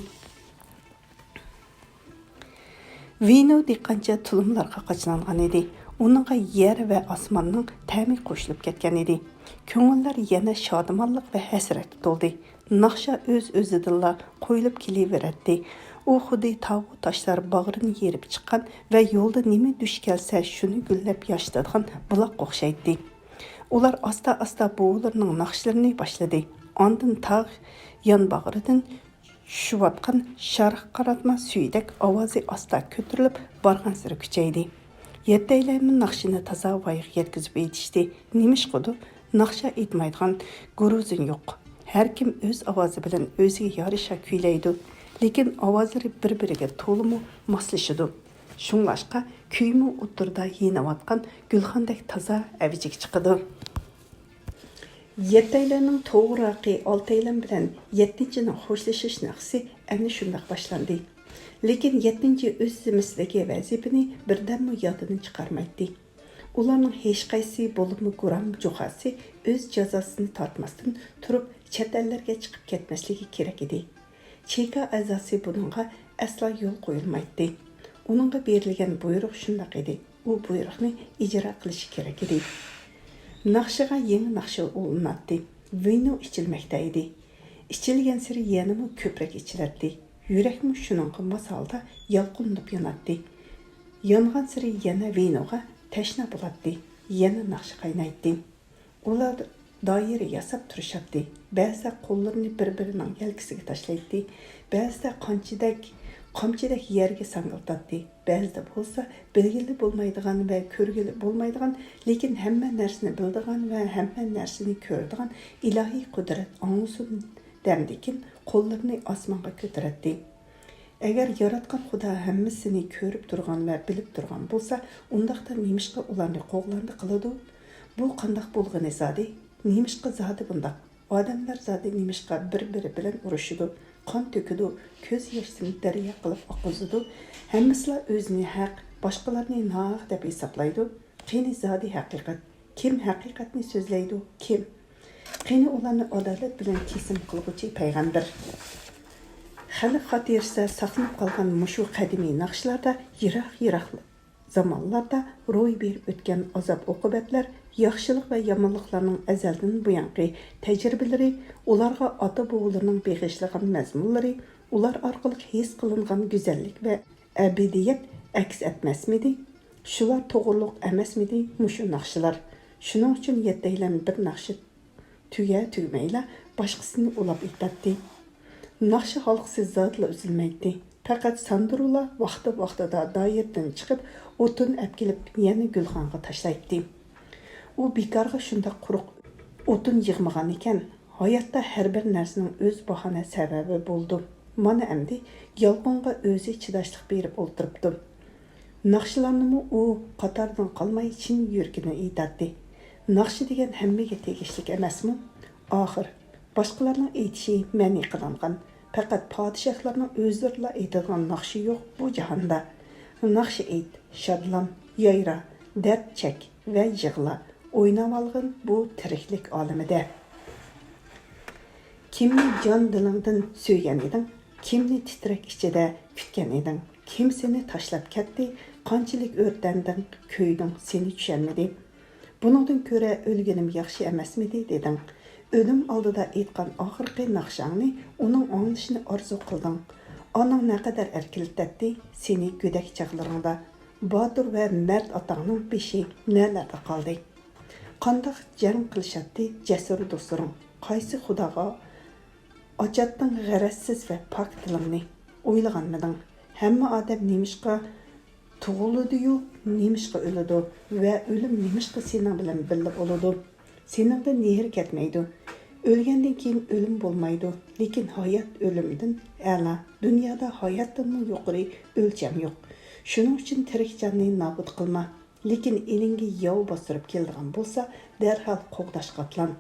ۋىنو دېھقانچە تۇلۇملارغا قاچىلانغان ئىدى. ئۇنىڭغا يەر ۋە ئاسماننىڭ تەمى قوشۇلۇپ كەتكەن ئىدى. كۆڭۈللەر يەنە شادىمانلىق ۋە ھەسرەتكە تولدى. ناخشا ئۆز-ئۆزىدىنلا قويۇلۇپ كېلىۋېرەتتى. ئۇ خۇددى تاغۇ تاشلار باغرىنى يېرىپ چىققان ۋە يولدا نېمە دۇچ كەلسە، شۇنى گۈللەپ ياشىتىدىغان بۇلاققا ئوخشايتتى. ئۇلار ئاستا-ئاستا بوۋىلىرىنىڭ ناخشىلىرىنى باشلىدى. ئاندىن تاغ يانباغرىدىن چۈشۈۋاتقان شارخ قاراتما سۈيىدەك ئاۋازى ئاستا كۆتۈرۈلۈپ بارغانسېرى كۈچەيدى. يەتتەيلەنمۇ ناخشىنى تازا ۋايىغا يەتكۈزۈپ ئېيتىشتى. نېمىشقىدۇ، ناخشا ئېيتمايدىغان گۇرۇزىن يوق. ھەر كىم ئۆز ئاۋازى بىلەن ئۆزىگە يارىشا كۈيلەيدۇ. لېكىن ئاۋازلىرى بىر-بىرىگە تولىمۇ ماسلىشىدۇ. شۇڭلاشقا كۈيمۇ ئوتتۇرىدا يېنىۋاتقان گۈلخاندەك تازا ئەۋجىگە چىقىدۇ. يەتتەيلەننىڭ توغراقى ئالتەيلەن بىلەن يەتتىنچىنىڭ خوشلىشىش ناخشىسى ئەنە شۇنداق باشلاندى. لېكىن يەتتىنچى ئۆز زىممىسىدىكى ۋەزىپىنى بىردەممۇ يادىدىن چىقارمايتتى. ئۇلارنىڭ ھېچقايسىسى، بولۇپمۇ گۇرام جۇخاسى ئۆز جازاسىنى تارتماستىن تۇرۇپ چەت ئەللەرگە چىقىپ كەتمەسلىكى كېرەك ئىدى. چېكا ئەزاسى بۇنىڭغا ئەسلا يول قويۇلمايتتى. ئۇنىڭغا بېرىلگەن بۇيرۇق شۇنداق ئىدى، ئۇ بۇيرۇقنى ئىجرا قىلىشى كېرەك ئىدى. ناخشىغا يېڭى ناخشا ئۇلىناتتى. ۋىنو ئىچىلمەكتە ئىدى. ئىچىلگەنسېرى يەنىمۇ كۆپرەك ئىچىلەتتى. يۈرەكمۇ شۇنىڭغا ماس ھالدا يالقۇنۇپ ياناتتى. يانغانسېرى يەنە ۋىنوغا تەشنا بولاتتى، يەنە ناخشا قاينايتتى. ئۇلار دائىرە ياساپ تۇرۇشاتتى. بەزىدە قوللىرىنى بىر-بىرىنىڭ يەلكىسىگە تاشلايتتى. بەزىدە قانچىدەك، قامچىدەك يەرگە ساڭگىلىتاتتى. بەزىدە بولسا بىلگىلى بولمايدىغان ۋە كۆرگىلى بولمايدىغان، لېكىن ھەممە نەرسىنى بىلىدىغان ۋە ھەممە نەرسىنى كۆرىدىغان ئىلاھىي قۇدرەت ئاڭلىسۇن دەمدىكىن قوللىرىنى ئاسمانغا كۆتۈرەتتى. ئەگەر ياراتقان خۇدا ھەممىسىنى كۆرۈپ تۇرغان ۋە بىلىپ تۇرغان بولسا، ئۇنداقتا نېمىشقا ئۇلارنى قوغلاندى قىلىدۇ؟ بۇ قانداق بولغىنى زادى؟ نېمىشقا زادى بۇنداق؟ ئادەملەر زادى نېمىشقا بىر-بىرى بىلەن ئۇرۇشىدۇ، قان تۆكىدۇ، كۆز ياشلىرىنى دەريا قىلىپ ئاققۇزىدۇ؟ ھەممىسىلا ئۆزىنى ھەق، باشقىلارنى ناھەق دەپ ھېسابلايدۇ. قېنى زادى ھەقىقەت؟ كىم ھەقىقەتنى سۆزلەيدۇ؟ كىم؟ قېنى ئۇلارنى ئادالەت بىلەن كېسىم قىلغۇچى پەيغەمبەر؟ خەلق خاتىرىسىدە ساقلىنىپ قالغان مۇشۇ قەدىمىي ناخشىلاردا يىراق-يىراق زامانلاردا روي بېرىپ ئۆتكەن ئازاب-ئوقۇبەتلەر، ياخشىلىق ۋە يامانلىقلارنىڭ ئەزەلدىن بۇيانقى تەجرىبىلىرى، ئۇلارغا ئاتا-بوۋىلىرىنىڭ بېغىشلىغان مەزمۇنلىرى، ئۇلار ئارقىلىق ھېس قىلىنغان گۈزەللىك ۋە ئەبەدىيەت ئەكس ئەتمەسمىدى؟ شۇلار توغرۇلۇق ئەمەسمىدى مۇشۇ ناخشىلار؟ شۇنىڭ ئۈچۈن يەتتەيلەن بىر ناخشا تۈگە-تۈگىمەيلا باشقىسىنى ئۇلاپ ئېيتاتتى. ناخشا ھالقىسى زادىلا ئۈزۈلمەيتتى. پەقەت ساندۇرۇلا ۋاقتى-ۋاقتىدا دائىرىدىن چىقىپ، ئوتۇن ئەپكېلىپ، يەنە گۈلخانغا تاشلايتتى. ئۇ بىكارغا شۇنداق قۇرۇق ئوتۇن يىغمىغان ئىكەن. ھاياتتا ھەر بىر نەرسىنىڭ ئۆز باھانە سەۋەبى بولىدۇ. مانا ئەمدى يالقۇنغا ئۆزى چىداشلىق بېرىپ ئولتۇرۇپتۇ. ناخشىلارنىمۇ ئۇ قاتاردىن قالماي چىن يۈرىكىدىن ئېيتاتتى. ناخشا دېگەن ھەممىگە تېگىشلىك ئەمەسمۇ؟ ئاخىر، باشقىلارنىڭ ئېيتىشى مەنئى قىلىنغان، پەقەت پادىشاھلارنىڭ ئۆزلىرىلا ئېيتىدىغان ناخشا يوق بۇ جاھاندا. ناخشا ئېيت، شادلان، يايرا، دەرد چەك ۋە يىغلا، ئويناۋالغىن بۇ تىرىكلىك ئالىمىدە. كىمنى جان دىلىڭدىن سۆيگەن ئىدىڭ؟ كىمنى تىترەك ئىچىدە كۈتكەن ئىدىڭ؟ كىم سېنى تاشلاپ كەتتى؟ قانچىلىك ئۆرتەندىڭ، كۆيدۈڭ، سېنى چۈشەنمىدى. بۇنىڭدىن كۆرە ئۆلگىنىم ياخشى ئەمەسمىدى؟ دېدىڭ. ئۆلۈم ئالدىدا ئېيتقان ئاخىرقى ناخشاڭنى ئۇنىڭ ئاڭلىشىنى ئارزۇ قىلدىڭ. ئاناڭ نەقەدەر ئەركىلىتەتتى سېنى گۆدەك چاغلىرىڭدا. باتۇر ۋە مەرد ئاتاڭنىڭ بېشى نەلەردە قالدى؟ قانداق جەڭ قىلىشاتتى جەسۇر دوستلىرىڭ؟ قايسى خۇداغا ئاچاتتىڭ غەرەزسىز ۋە پاك دىلىڭنى؟ ئويلىغانمىدىڭ؟ ھەممە ئادەم نېمىشقا تۇغۇلىدۇ-يۇ، نېمىشقا ئۆلىدۇ ۋە ئۆلۈم نېمىشقا سېنىڭ بىلەن بىللە بولىدۇ؟ سېنىڭدىن مېھىر كەتمەيدۇ. ئۆلگەندىن كېيىن ئۆلۈم بولمايدۇ، لېكىن ھايات ئۆلۈمدىن ئەلا، دۇنيادا ھاياتتىنمۇ يۇقىرى ئۆلچەم يوق. شۇنىڭ ئۈچۈن تىرىك جاننى نابۇت قىلما. لېكىن ئېلىڭگە ياۋ باستۇرۇپ كېلىدىغان بولسا، دەرھال قوغداشقا ئاتلان.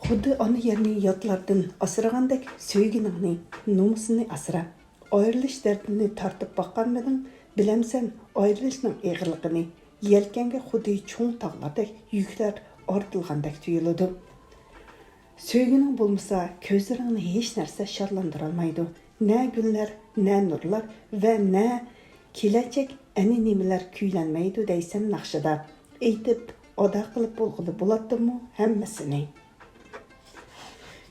خۇددى ئانا يەرنى ياتلاردىن ئاسرىغاندەك سۆيگىنىڭنى، نومۇسىنى ئاسرا. ئايرىلىش دەردىنى تارتىپ باققانمىدىڭ؟ بىلەمسەن ئايرىلىشنىڭ ئېغىرلىقىنى؟ يەلكەڭگە خۇددى چوڭ تاغلاردەك يۈكلەر ئارتىلغاندەك تۇيۇلىدۇ. سۆيگۈنىڭ بولمىسا، كۆزلىرىڭنى ھېچ نەرسە شادلاندۇرالمايدۇ. نە گۈللەر، نە نۇرلار ۋە نە كېلەچەك ئەنە نېمىلەر كۈيلەنمەيدۇ دەيسەن ناخشىدا. ئېيتىپ، ئادا قىلىپ بولغىلى بولاتتىمۇ ھەممىسىنى؟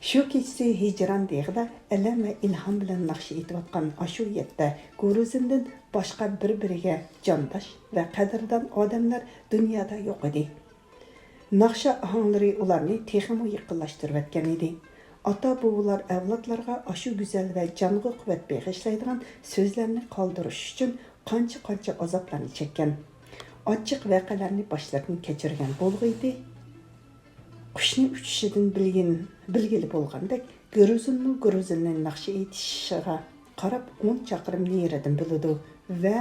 شۇ كېچىسى ھىجران دېغىدا ئەلەم ۋە ئىلھام بىلەن ناخشا ئېيتىۋاتقان ئاشۇ يەردە گۇرۇزىندىن باشقا بىر-بىرىگە جانداش ۋە قەدىردان ئادەملەر دۇنيادا يوق ئىدى. ناخشا ئاھاڭلىرى ئۇلارنى تېخىمۇ يېقىنلاشتۇرۇۋەتكەن ئىدى. ئاتا-بوۋىلار ئەۋلادلارغا ئاشۇ گۈزەل ۋە جانغا قۇۋۋەت بېغىشلايدىغان سۆزلەرنى قالدۇرۇش ئۈچۈن قانچە-قانچە ئازابلارنى چەككەن، ئاچچىق ۋەقەلەرنى باشلىرىدىن كەچۈرگەن بولغىيدى. قۇشنى ئۇچۇشىدىن بىلگىن-، بىلگىلى بولغاندەك، گىرۇزىنمۇ گىرۇزىننى ناخشا ئېيتىشىغا قاراپ ئون چاقىرىم نېرىدىن بىلىدۇ ۋە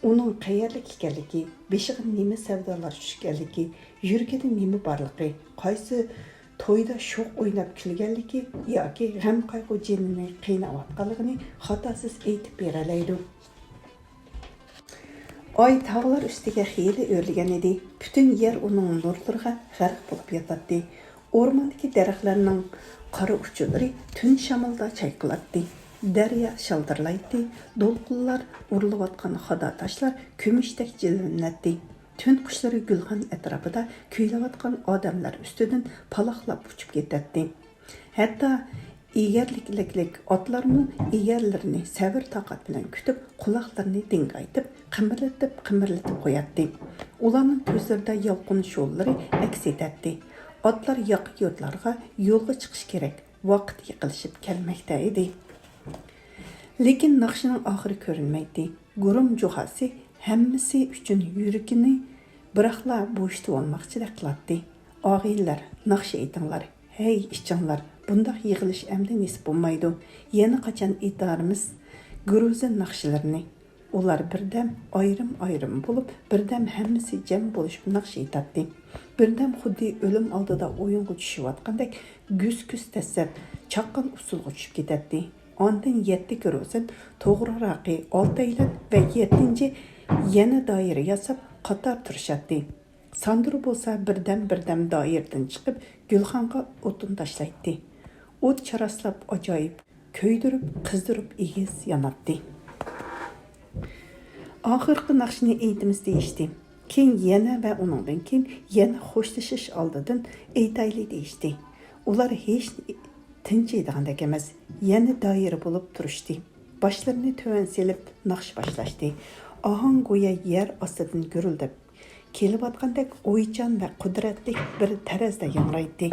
ئۇنىڭ قەيەرلىك ئىكەنلىكى، بېشىغا نېمە سەۋدالار چۈشكەنلىكى، يۈرىكىدە نېمە بارلىقى، قايسى تويدا شوخ ئويناپ كۈلگەنلىكى ياكى غەم-قايغۇ جېنىنى قىيناۋاتقانلىقىنى خاتاسىز ئېيتىپ بېرەلەيدۇ. ئاي تاغلار ئۈستىگە خېلى ئۆرلىگەن ئىدى. پۈتۈن يەر ئۇنىڭ نۇرلىرىغا غەرق بولۇپ ياتاتتى. ئورماندىكى دەرەخلەرنىڭ قارا ئۇچلىرى تۈن شامىلىدا چايقىلاتتى. دەريا شالدىرلايتتى. دولقۇنلار ئۇرۇلۇۋاتقان خادا تاشلار كۈمۈشتەك جىلۋىلىنەتتى. تۈن قۇشلىرى گۈلخان ئەتراپىدا كۈيلەۋاتقان ئادەملەر ئۈستىدىن پالاقلاپ ئۇچۇپ كېتەتتى. ھەتتا ئېگەرلىكلىك ئاتلارمۇ ئېگەرلىرىنى سەۋر-تاقەت بىلەن كۈتۈپ، قۇلاقلىرىنى دىڭگايتىپ، قىمىرلىتىپ-قىمىرلىتىپ قوياتتى. ئۇلارنىڭ كۆزلىرىدە يالقۇن شولىلىرى ئەكس ئېتەتتى. ئاتلار ياقا يۇرتلارغا يولغا چىقىشى كېرەك، ۋاقىت يېقىنلىشىپ كەلمەكتە ئىدى. لېكىن ناخشىنىڭ ئاخىرى كۆرۈنمەيتتى. گۇرۇم جۇخاسى ھەممىسى ئۈچۈن يۈرىكىنى بىراقلا بوشىتىۋالماقچىدەك قىلاتتى. ئاغىنىلەر، ناخشا ئېيتىڭلار، ھەي، ئىچىڭلار، بۇنداق يىغىلىش ئەمدى نېسىپ بولمايدۇ. يەنە قاچان ئېيتارمىز گۇرۇزىن ناخشىلىرىنى؟ ئۇلار بىردەم ئايرىم-ئايرىم بولۇپ، بىردەم ھەممىسى جەم بولۇشۇپ ناخشا ئېيتاتتى. بىردەم خۇددى ئۆلۈم ئالدىدا ئويۇنغا چۈشۈۋاتقاندەك گۈس-گۈس دەسسەپ، چاققان ئۇسسۇلغا چۈشۈپ كېتەتتى. ئاندىن يەتتە گىروزىن، توغرىراقى ئالتەيلەن ۋە يەتتىنچى يەنە دائىرە ياساپ قاتار تۇرۇشاتتى. ساندرو بولسا بىردەم-بىردەم دائىرىدىن چىقىپ، گۈلخانغا ئوتۇن تاشلايتتى. ئوت چاراسلاپ ئاجايىپ كۆيدۈرۈپ، قىزدۇرۇپ ئېگىز ياناتتى. ئاخىرقى ناخشىنى ئېيتىمىز دېيىشتى. كېيىن يەنە ۋە ئۇنىڭدىن كېيىن يەنە خوشلىشىش ئالدىدىن ئېيتايلى دېيىشتى. ئۇلار ھېچ تىنچىيدىغاندەك ئەمەس. يەنە دائىرە بولۇپ تۇرۇشتى. باشلىرىنى تۆۋەن سېلىپ ناخشا باشلاشتى. ئاھاڭ گويا يەر ئاستىدىن گۈرۈلدەپ كېلىۋاتقاندەك ئويچان ۋە قۇدرەتلىك بىر تەرەزدە ياڭرايتتى.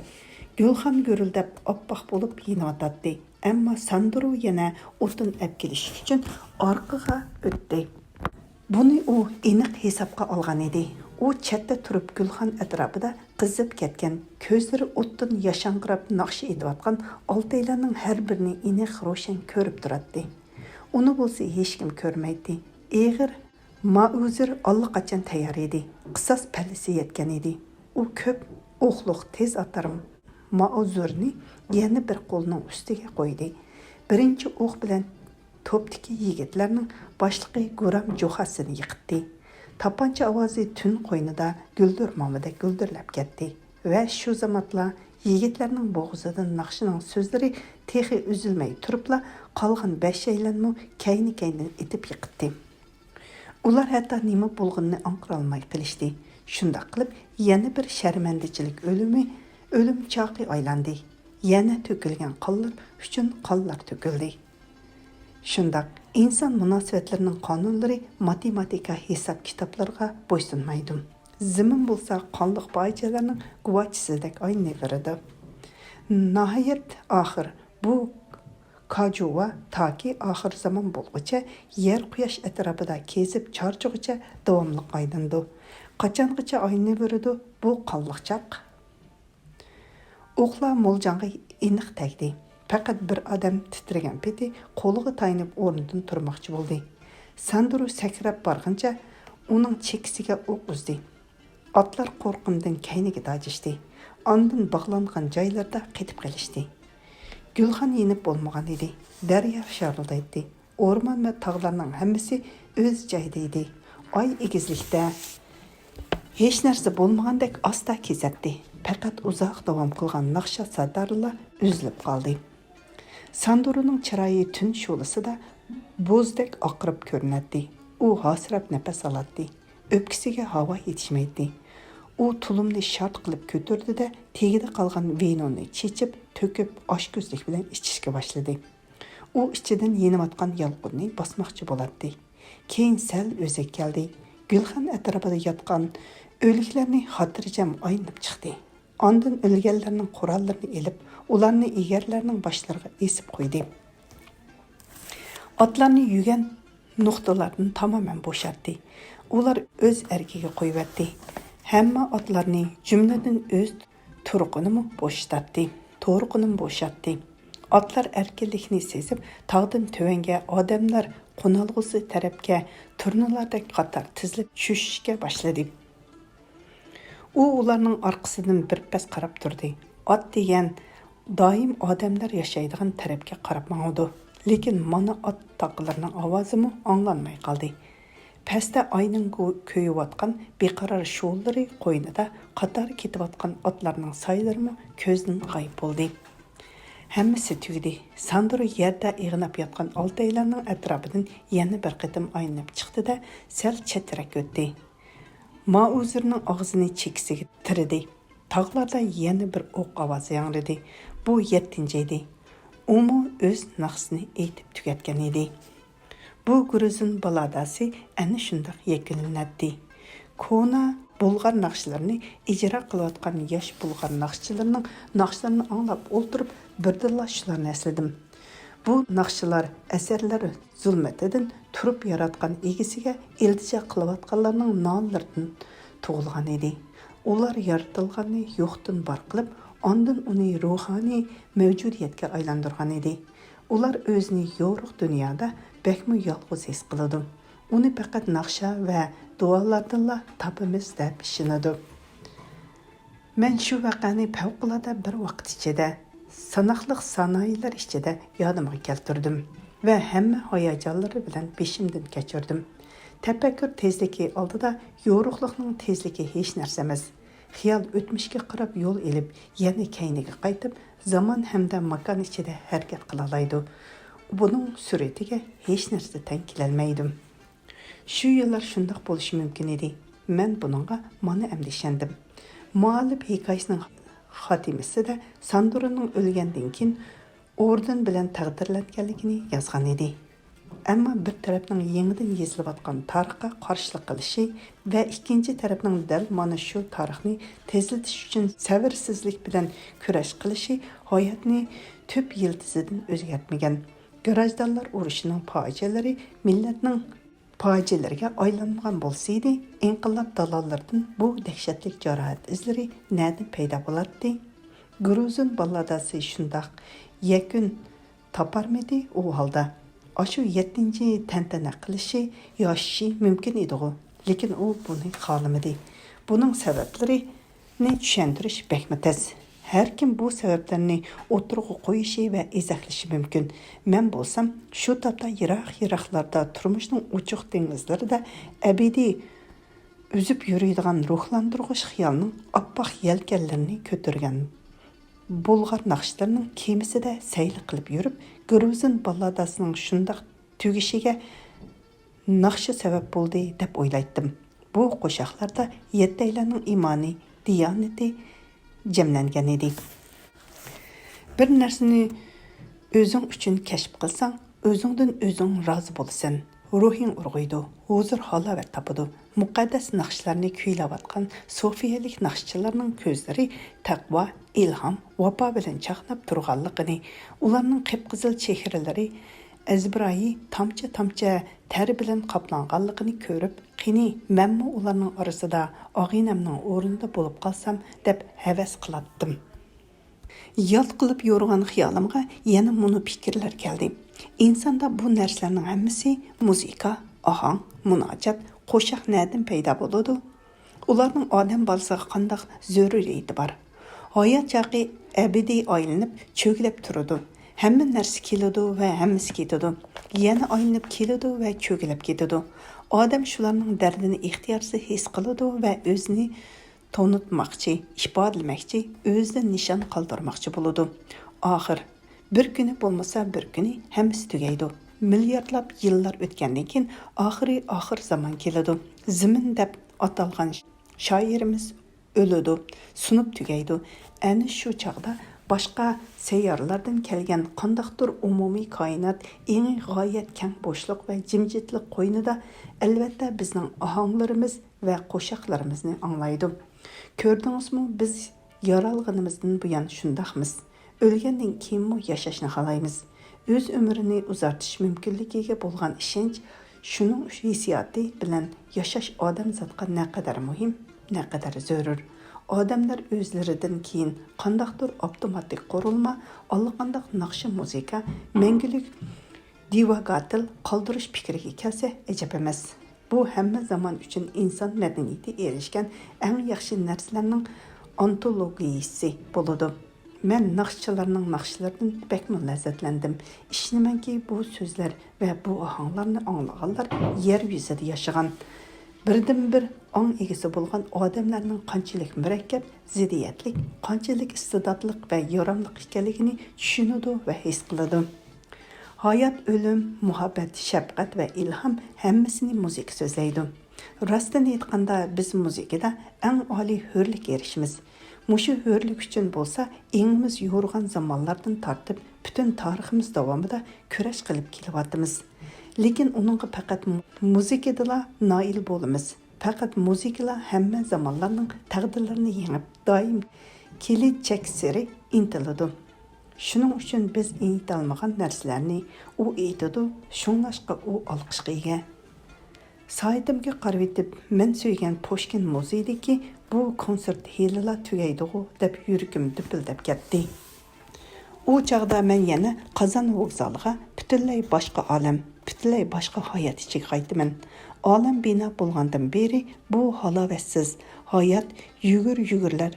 گۈلخان گۈرۈلدەپ ئاپئاق بولۇپ يېنىۋاتاتتى. ئەمما ساندرو يەنە ئوتۇن ئەپكېلىش ئۈچۈن ئارقىغا ئۆتتى. بۇنى ئۇ ئېنىق ھېسابقا ئالغان ئىدى. ئۇ چەتتە تۇرۇپ گۈلخان ئەتراپىدا قىزىپ كەتكەن، كۆزلىرى ئوتتىن ياشاڭقىراپ ناخشا ئېيتىۋاتقان ئالتەيلەننىڭ ھەر بىرىنى ئېنىق روشەن كۆرۈپ تۇراتتى. ئۇنى بولسا ھېچكىم كۆرمەيتتى. ئېغىر مائۇزېر ئاللىقاچان تەييار ئىدى. قىساس پەللىسى يەتكەن ئىدى. ئۇ كۆپ ئوقلۇق تېز ئاتار مائۇزېرنى يەنە بىر قولىنىڭ ئۈستىگە قويدى. بىرىنچى ئوق بىلەن توپتىكى يىگىتلەرنىڭ باشلىقى گۇرام جوخاسىنى يىقىتتى. تاپانچا ئاۋازى تۈن قوينىدا گۈلدۈر مامىدەك گۈلدۈرلەپ كەتتى ۋە شۇ زاماتلا يىگىتلەرنىڭ بوغۇزىدىن ناخشىنىڭ سۆزلىرى تېخى ئۈزۈلمەي تۇرۇپلا، قالغان بەشەيلەنمۇ كەينى-كەينىدىن ئېتىپ يىقىتتى. ئۇلار ھەتتا نېمە بولغىنىنى ئاڭقىرالماي قېلىشتى. شۇنداق قىلىپ، يەنە بىر شەرمەندىچىلىك ئۆلۈمى، ئۆلۈم چاقى ئايلاندى. يەنە تۆكۈلگەن قانلار ئۈچۈن قانلار تۆكۈلدى. شۇنداق، ئىنسان مۇناسىۋەتلىرىنىڭ قانۇنلىرى ماتېماتىكا ھېساب-كىتابلىرىغا بويسۇنمايدۇ. زېمىن بولسا قانلىق پاجىئەلەرنىڭ گۇۋاھچىسىدەك ئايلىنىۋېرىدۇ. ناھايەت ئاخىر بۇ كاجۇۋا تاكى ئاخىر زامان بولغۇچە يەر قۇياش ئەتراپىدا كېزىپ چارچىغۇچە داۋاملىق ئايلىنىدۇ. قاچانغىچە ئايلىنىۋېرىدۇ بۇ قانلىق چاق؟ ئوقلار مولجاڭغا ئېنىق تەگدى. پەقەت بىر ئادەم تىترىگەن پېتى قولىغا تايىنىپ ئورنىدىن تۇرماقچى بولدى. ساندرو سەكرەپ بارغىنىچە ئۇنىڭ چېكىسىگە ئوق ئۈزدى. ئاتلار قورقۇمدىن كەينىگە داجىشتى. ئاندىن باغلانغان جايلىرىدا قېتىپ قېلىشتى. گۈلخان يېنىپ بولمىغان ئىدى. دەريا شارىلدايتتى. ئورمان ۋە تاغلارنىڭ ھەممىسى ئۆز جايىدا ئىدى. ئاي ئېگىزلىكتە ھېچ نەرسە بولمىغاندەك ئاستا كېزەتتى. پەقەت ئۇزاق داۋام قىلغان ناخشا سادالىرىلا ئۈزۈلۈپ قالدى. ساندرونىڭ چىرايى تۈن شولىسىدا بوزدەك ئاقىرىپ كۆرۈنەتتى. ئۇ ھاسىراپ نەپەس ئالاتتى. ئۆپكىسىگە ھاۋا يېتىشمەيتتى. ئۇ تۇلۇمنى شارت قىلىپ كۆتۈردى-دە، تېگىدە قالغان ۋىنونى چېچىپ، تۆكۈپ، ئاچكۆزلۈك بىلەن ئىچىشكە باشلىدى. ئۇ ئىچىدىن يېنىۋاتقان يالقۇننى باسماقچى بولاتتى. كېيىن سەل ئۆزىگە كەلدى. گۈلخان ئەتراپىدا ياتقان ئۆلۈكلەرنى خاتىرجەم ئايلىنىپ چىقتى. ئاندىن ئۆلگەنلەرنىڭ قوراللىرىنى ئېلىپ، ئۇلارنى ئېگەرلەرنىڭ باشلىرىغا ئېسىپ قويدى. ئاتلارنى يۈگەن نۇقتىلاردىن تامامەن بوشاتتى. ئۇلار ئۆز ئەركىگە قويۇۋەتتى. ھەممە ئاتلارنى، جۈملىدىن ئۆز تۇرقىنىمۇ بوشىتاتتى. تۇرقىنىمۇ بوشاتتى. ئاتلار ئەركىنلىكنى سېزىپ، تاغدىن تۆۋەنگە، ئادەملەر قونالغۇسى تەرەپكە تۇرنىلاردەك قاتار تىزىلىپ چۈشۈشكە باشلىدى. ئۇ ئۇلارنىڭ ئارقىسىدىن بىر پەس قاراپ تۇردى. ئات دېگەن دائىم ئادەملەر ياشايدىغان تەرەپكە قاراپ ماڭىدۇ. لېكىن مانا ئات تاقىلىرىنىڭ ئاۋازىمۇ ئاڭلانماي قالدى. پەستە ئاينىڭ كۆ-، كۆيۈۋاتقان بىقارار شولىلىرى قوينىدا قاتار كېتىۋاتقان ئاتلارنىڭ سايىلىرىمۇ كۆزدىن غايىب بولدى. ھەممىسى تۈگىدى. ساندرو يەردە ئېغىناپ ياتقان ئالتەيلەرنىڭ ئەتراپىدىن يەنە بىر قېتىم ئايلىنىپ چىقتى-دە، سەل چەترەك ئۆتتى. مائۇزېرنىڭ ئاغزىنى چېكىسىگە تىرىدى. تاغلاردا يەنە بىر ئوق ئاۋازى ياڭرىدى. بۇ يەتتىنچى ئىدى. ئۇمۇ ئۆز ناخشىسىنى ئېيتىپ تۈگەتكەن ئىدى. بۇ گرۇزىن باللاداسى ئەنە شۇنداق يەكۈنلىنەتتى. كونا بۇلغار ناخشىلىرىنى ئىجرا قىلىۋاتقان ياش بۇلغار ناخشىچىلىرىنىڭ ناخشىلىرىنى ئاڭلاپ ئولتۇرۇپ، بىردىنلا شۇلارنى ئەسلىدىم. بۇ ناخشىلار ئەسەرلەر زۇلمىتىدىن تۇرۇپ ياراتقان ئىگىسىگە ئىلتىجا قىلىۋاتقانلارنىڭ نالىلىرىدىن تۇغۇلغان ئىدى. ئۇلار يارىتىلغاننى يوقتىن بار قىلىپ، ئاندىن ئۇنى روھانىي مەۋجۇدىيەتكە ئايلاندۇرغان ئىدى. ئۇلار ئۆزىنى يورۇق دۇنيادا بەكمۇ يالغۇز ھېس قىلىدۇ. ئۇنى پەقەت ناخشا ۋە دۇئالاردىنلا تاپىمىز دەپ ئىشىنىدۇ. مەن شۇ ۋەقەنى پەۋقۇلئاددە بىر ۋاقىت ئىچىدە، ساناقلىق سانايىلەر ئىچىدە يادىمغا كەلتۈردۈم ۋە ھەممە ھاياجانلىرى بىلەن بېشىمدىن كەچۈردۈم. تەپەككۇر تېزلىكى ئالدىدا يورۇقلۇقنىڭ تېزلىكى ھېچ نەرسە ئەمەس. خىيال ئۆتمۈشكە قاراپ يول ئېلىپ، يەنە كەينىگە قايتىپ، زامان ھەمدە ماكان ئىچىدە ھەرىكەت قىلالايدۇ. بۇنىڭ سۈرئىتىگە ھېچ نەرسە تەڭ كېلەلمەيدۇ. شۇ يىللار شۇنداق بولۇشى مۇمكىن ئىدى. مەن بۇنىڭغا مانا ئەمدى ئىشەندىم. مۇئەللىپ ھېكايىسىنىڭ خاتىمىسىدە ساندرونىڭ ئۆلگەندىن كېيىن ئوردېن بىلەن تەقدىرلەنگەنلىكىنى يازغان ئىدى. ئەمما بىر تەرەپنىڭ يېڭىدىن يېزىلىۋاتقان تارىخقا قارشىلىق قىلىشى ۋە ئىككىنچى تەرەپنىڭ دەل مانا شۇ تارىخنى تېزلىتىش ئۈچۈن سەۋرسىزلىك بىلەن كۈرەش قىلىشى ھاياتنى تۈپ يىلتىزىدىن ئۆزگەرتمىگەن. گىراژدانلار ئۇرۇشىنىڭ پاجىئەلىرى مىللەتنىڭ پاجىئەلىرىگە ئايلانمىغان بولسىدى، ئىنقىلاب دالانلىرىدىن بۇ دەھشەتلىك جاراھەت ئىزلىرى نەدىن پەيدا بولاتتى؟ گرۇزىن باللاداسى شۇنداق يەكۈن تاپارمىدى ئۇ ھالدا؟ ئاشۇ يەتتىنچى تەنتەنە قىلىشى، ياشىشى مۇمكىن ئىدىغۇ، لېكىن ئۇ بۇنى خالىمىدى. بۇنىڭ سەۋەبلىرى نى چۈشەندۈرۈش بەكمۇ تەس. ھەركىم بۇ سەۋەبلەرنى ئوتتۇرىغا قويۇشى ۋە ئىزاھلىشى مۇمكىن. مەن بولسام شۇ تاپتا يىراق-يىراقلاردا تۇرمۇشنىڭ ئوچۇق دېڭىزلىرىدا ئەبەدىي ئۈزۈپ يۈرىدىغان روھلاندۇرغۇچ خىيالنىڭ ئاپئاق يەلكەنلىرىنى كۆتۈرگەن بۇلغار ناخشىلىرىنىڭ كېمىسىدە سەيلە قىلىپ يۈرۈپ، گرۇزىن باللاداسىنىڭ شۇنداق تۈگىشىگە ناخشا سەۋەب بولدى دەپ ئويلايتتىم. بۇ قوشاقلاردا يەتتەيلەننىڭ ئىمانى، دىيانىتى جەملەنگەن ئىدى. بىر نەرسىنى ئۆزۈڭ ئۈچۈن كەشىپ قىلساڭ، ئۆزۈڭدىن ئۆزۈڭ رازى بولىسەن. روھىڭ ئۇرغۇيدۇ، ھۇزۇر-ھالاۋەت تاپىدۇ. مۇقەددەس ناخشىلارنى كۈيلەۋاتقان سوفىيەلىك ناخشىچىلارنىڭ كۆزلىرى تەقۋا، ئىلھام، ۋاپا بىلەن چاقناپ تۇرغانلىقىنى، ئۇلارنىڭ قىپقىزىل چېھرىلىرى ئەزبىرايى تامچە-تامچە تەر بىلەن قاپلانغانلىقىنى كۆرۈپ، قېنى، مەنمۇ ئۇلارنىڭ ئارىسىدا ئاغىنەمنىڭ ئورنىدا بولۇپ قالسام دەپ ھەۋەس قىلاتتىم. يات قىلىپ يورۇغان خىيالىمغا يەنە مۇنۇ پىكىرلەر كەلدى. ئىنساندا بۇ نەرسىلەرنىڭ ھەممىسى مۇزىكا، ئاھاڭ، مۇناجات، قوشاق نەدىن پەيدا بولىدۇ؟ ئۇلارنىڭ ئادەم بالىسىغا قانداق زۆرۈرىيىتى بار؟ ھايات چاغى ئەبەدىي ئايلىنىپ، چۆگىلەپ تۇرىدۇ. ھەممە نەرسە كېلىدۇ ۋە ھەممىسى كېتىدۇ. يەنە ئايلىنىپ كېلىدۇ ۋە چۆگىلەپ كېتىدۇ. ئادەم شۇلارنىڭ دەردىنى ئىختىيارسىز ھېس قىلىدۇ ۋە ئۆزىنى تونۇتماقچى، ئىپادىلىمەكچى، ئۆزىدىن نىشان قالدۇرماقچى بولىدۇ. ئاخىر، بىر كۈنى بولمىسا بىر كۈنى ھەممىسى تۈگەيدۇ. مىلياردلاپ يىللار ئۆتكەندىن كېيىن، ئاخىرى ئاخىر زامان كېلىدۇ. زېمىن دەپ ئاتالغان شائىرىمىز ئۆلىدۇ، سۇنۇپ تۈگەيدۇ. ئەنە شۇ چاغدا باشقا سەييارىلاردىن كەلگەن قانداقتۇر ئومۇمىي كائىنات ئېڭى غايەت كەڭ بوشلۇق ۋە جىمجىتلىق قوينىدا، ئەلۋەتتە، بىزنىڭ ئاھاڭلىرىمىز ۋە قوشاقلىرىمىزنى ئاڭلايدۇ. كۆردىڭىزمۇ، بىز يارالغىنىمىزدىن بۇيان شۇنداقمىز. ئۆلگەندىن كېيىنمۇ ياشاشنى خالايمىز. ئۆز ئۆمرىنى ئۇزارتىش مۇمكىنلىكىگە بولغان ئىشەنچ، شۇنىڭ ھېسسىياتى بىلەن ياشاش ئادەمزاتقا نەقەدەر مۇھىم، نەقەدەر زۆرۈر. ئادەملەر ئۆزلىرىدىن كېيىن قانداقتۇر ئاپتوماتىك قۇرۇلما، ئاللىقانداق ناخشا مۇزىكا، مەڭگۈلۈك دىۋاگاتېل قالدۇرۇش پىكرىگە كەلسە ئەجەب ئەمەس. بۇ ھەممە زامان ئۈچۈن ئىنسان مەدەنىيىتى ئېرىشكەن ئەڭ ياخشى نەرسىلەرنىڭ ئانتولوگىيىسى بولىدۇ. مەن ناخشىچىلارنىڭ ناخشىلىرىدىن بەكمۇ لەززەتلەندىم. ئىشىنىمەنكى، بۇ سۆزلەر ۋە بۇ ئاھاڭلارنى ئاڭلىغانلار يەر يۈزىدە ياشىغان، بىردىنبىر ئاڭ ئىگىسى بولغان ئادەملەرنىڭ قانچىلىك مۇرەككەپ، زىددىيەتلىك، قانچىلىك ئىستېداتلىق ۋە ياراملىق ئىكەنلىكىنى چۈشىنىدۇ ۋە ھېس قىلىدۇ. ھايات، ئۆلۈم، مۇھەببەت، شەپقەت ۋە ئىلھام، ھەممىسىنى مۇزىكا سۆزلەيدۇ. راستىنى ئېيتقاندا، بىز مۇزىكىدا ئەڭ ئالىي ھۆرلۈككە ئېرىشىمىز. مۇشۇ ھۆرلۈك ئۈچۈن بولسا، ئېڭىمىز يورۇغان زامانلاردىن تارتىپ پۈتۈن تارىخىمىز داۋامىدا كۈرەش قىلىپ كېلىۋاتىمىز. لېكىن ئۇنىڭغا پەقەت مۇ-، مۇزىكىدىلا نائىل بولىمىز. پەقەت مۇزىكىلا ھەممە زامانلارنىڭ تەقدىرلىرىنى يېڭىپ، دائىم كېلىچەكسېرى ئىنتىلىدۇ. شۇنىڭ ئۈچۈن بىز ئېيتالمىغان نەرسىلەرنى ئۇ ئېيتىدۇ، شۇڭلاشقا ئۇ ئالقىشقا ئىگە. سائىتىمگە قارىۋېتىپ، مەن سۆيگەن پۇشكىن مۇزېيىدىكى بۇ كونسېرت ھېلىلا تۈگەيدىغۇ دەپ يۈرىكىم دۈپۈلدەپ كەتتى. ئۇ چاغدا مەن يەنە قازان ۋوگزالىغا پۈتۈنلەي باشقا ئالەم، پۈتۈنلەي باشقا ھايات ئىچىگە قايتىمەن. ئالەم بىنا بولغاندىن بېرى بۇ ھالاۋەتسىز ھايات يۈگۈر-يۈگۈرلەر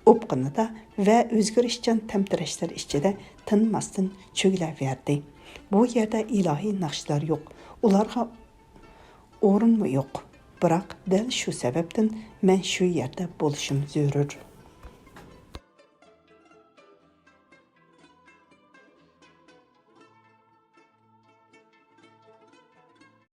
ئوپقىنىدا ۋە ئۆزگىرىشچان تەمتىرەشلەر ئىچىدە تىنماستىن چۆگىلەۋەردى. بۇ يەردە ئىلاھىي ناخشىلار يوق، ئۇلارغا ئورۇنمۇ يوق. بىراق، دەل شۇ سەۋەبتىن مەن شۇ يەردە بولۇشۇم زۆرۈر.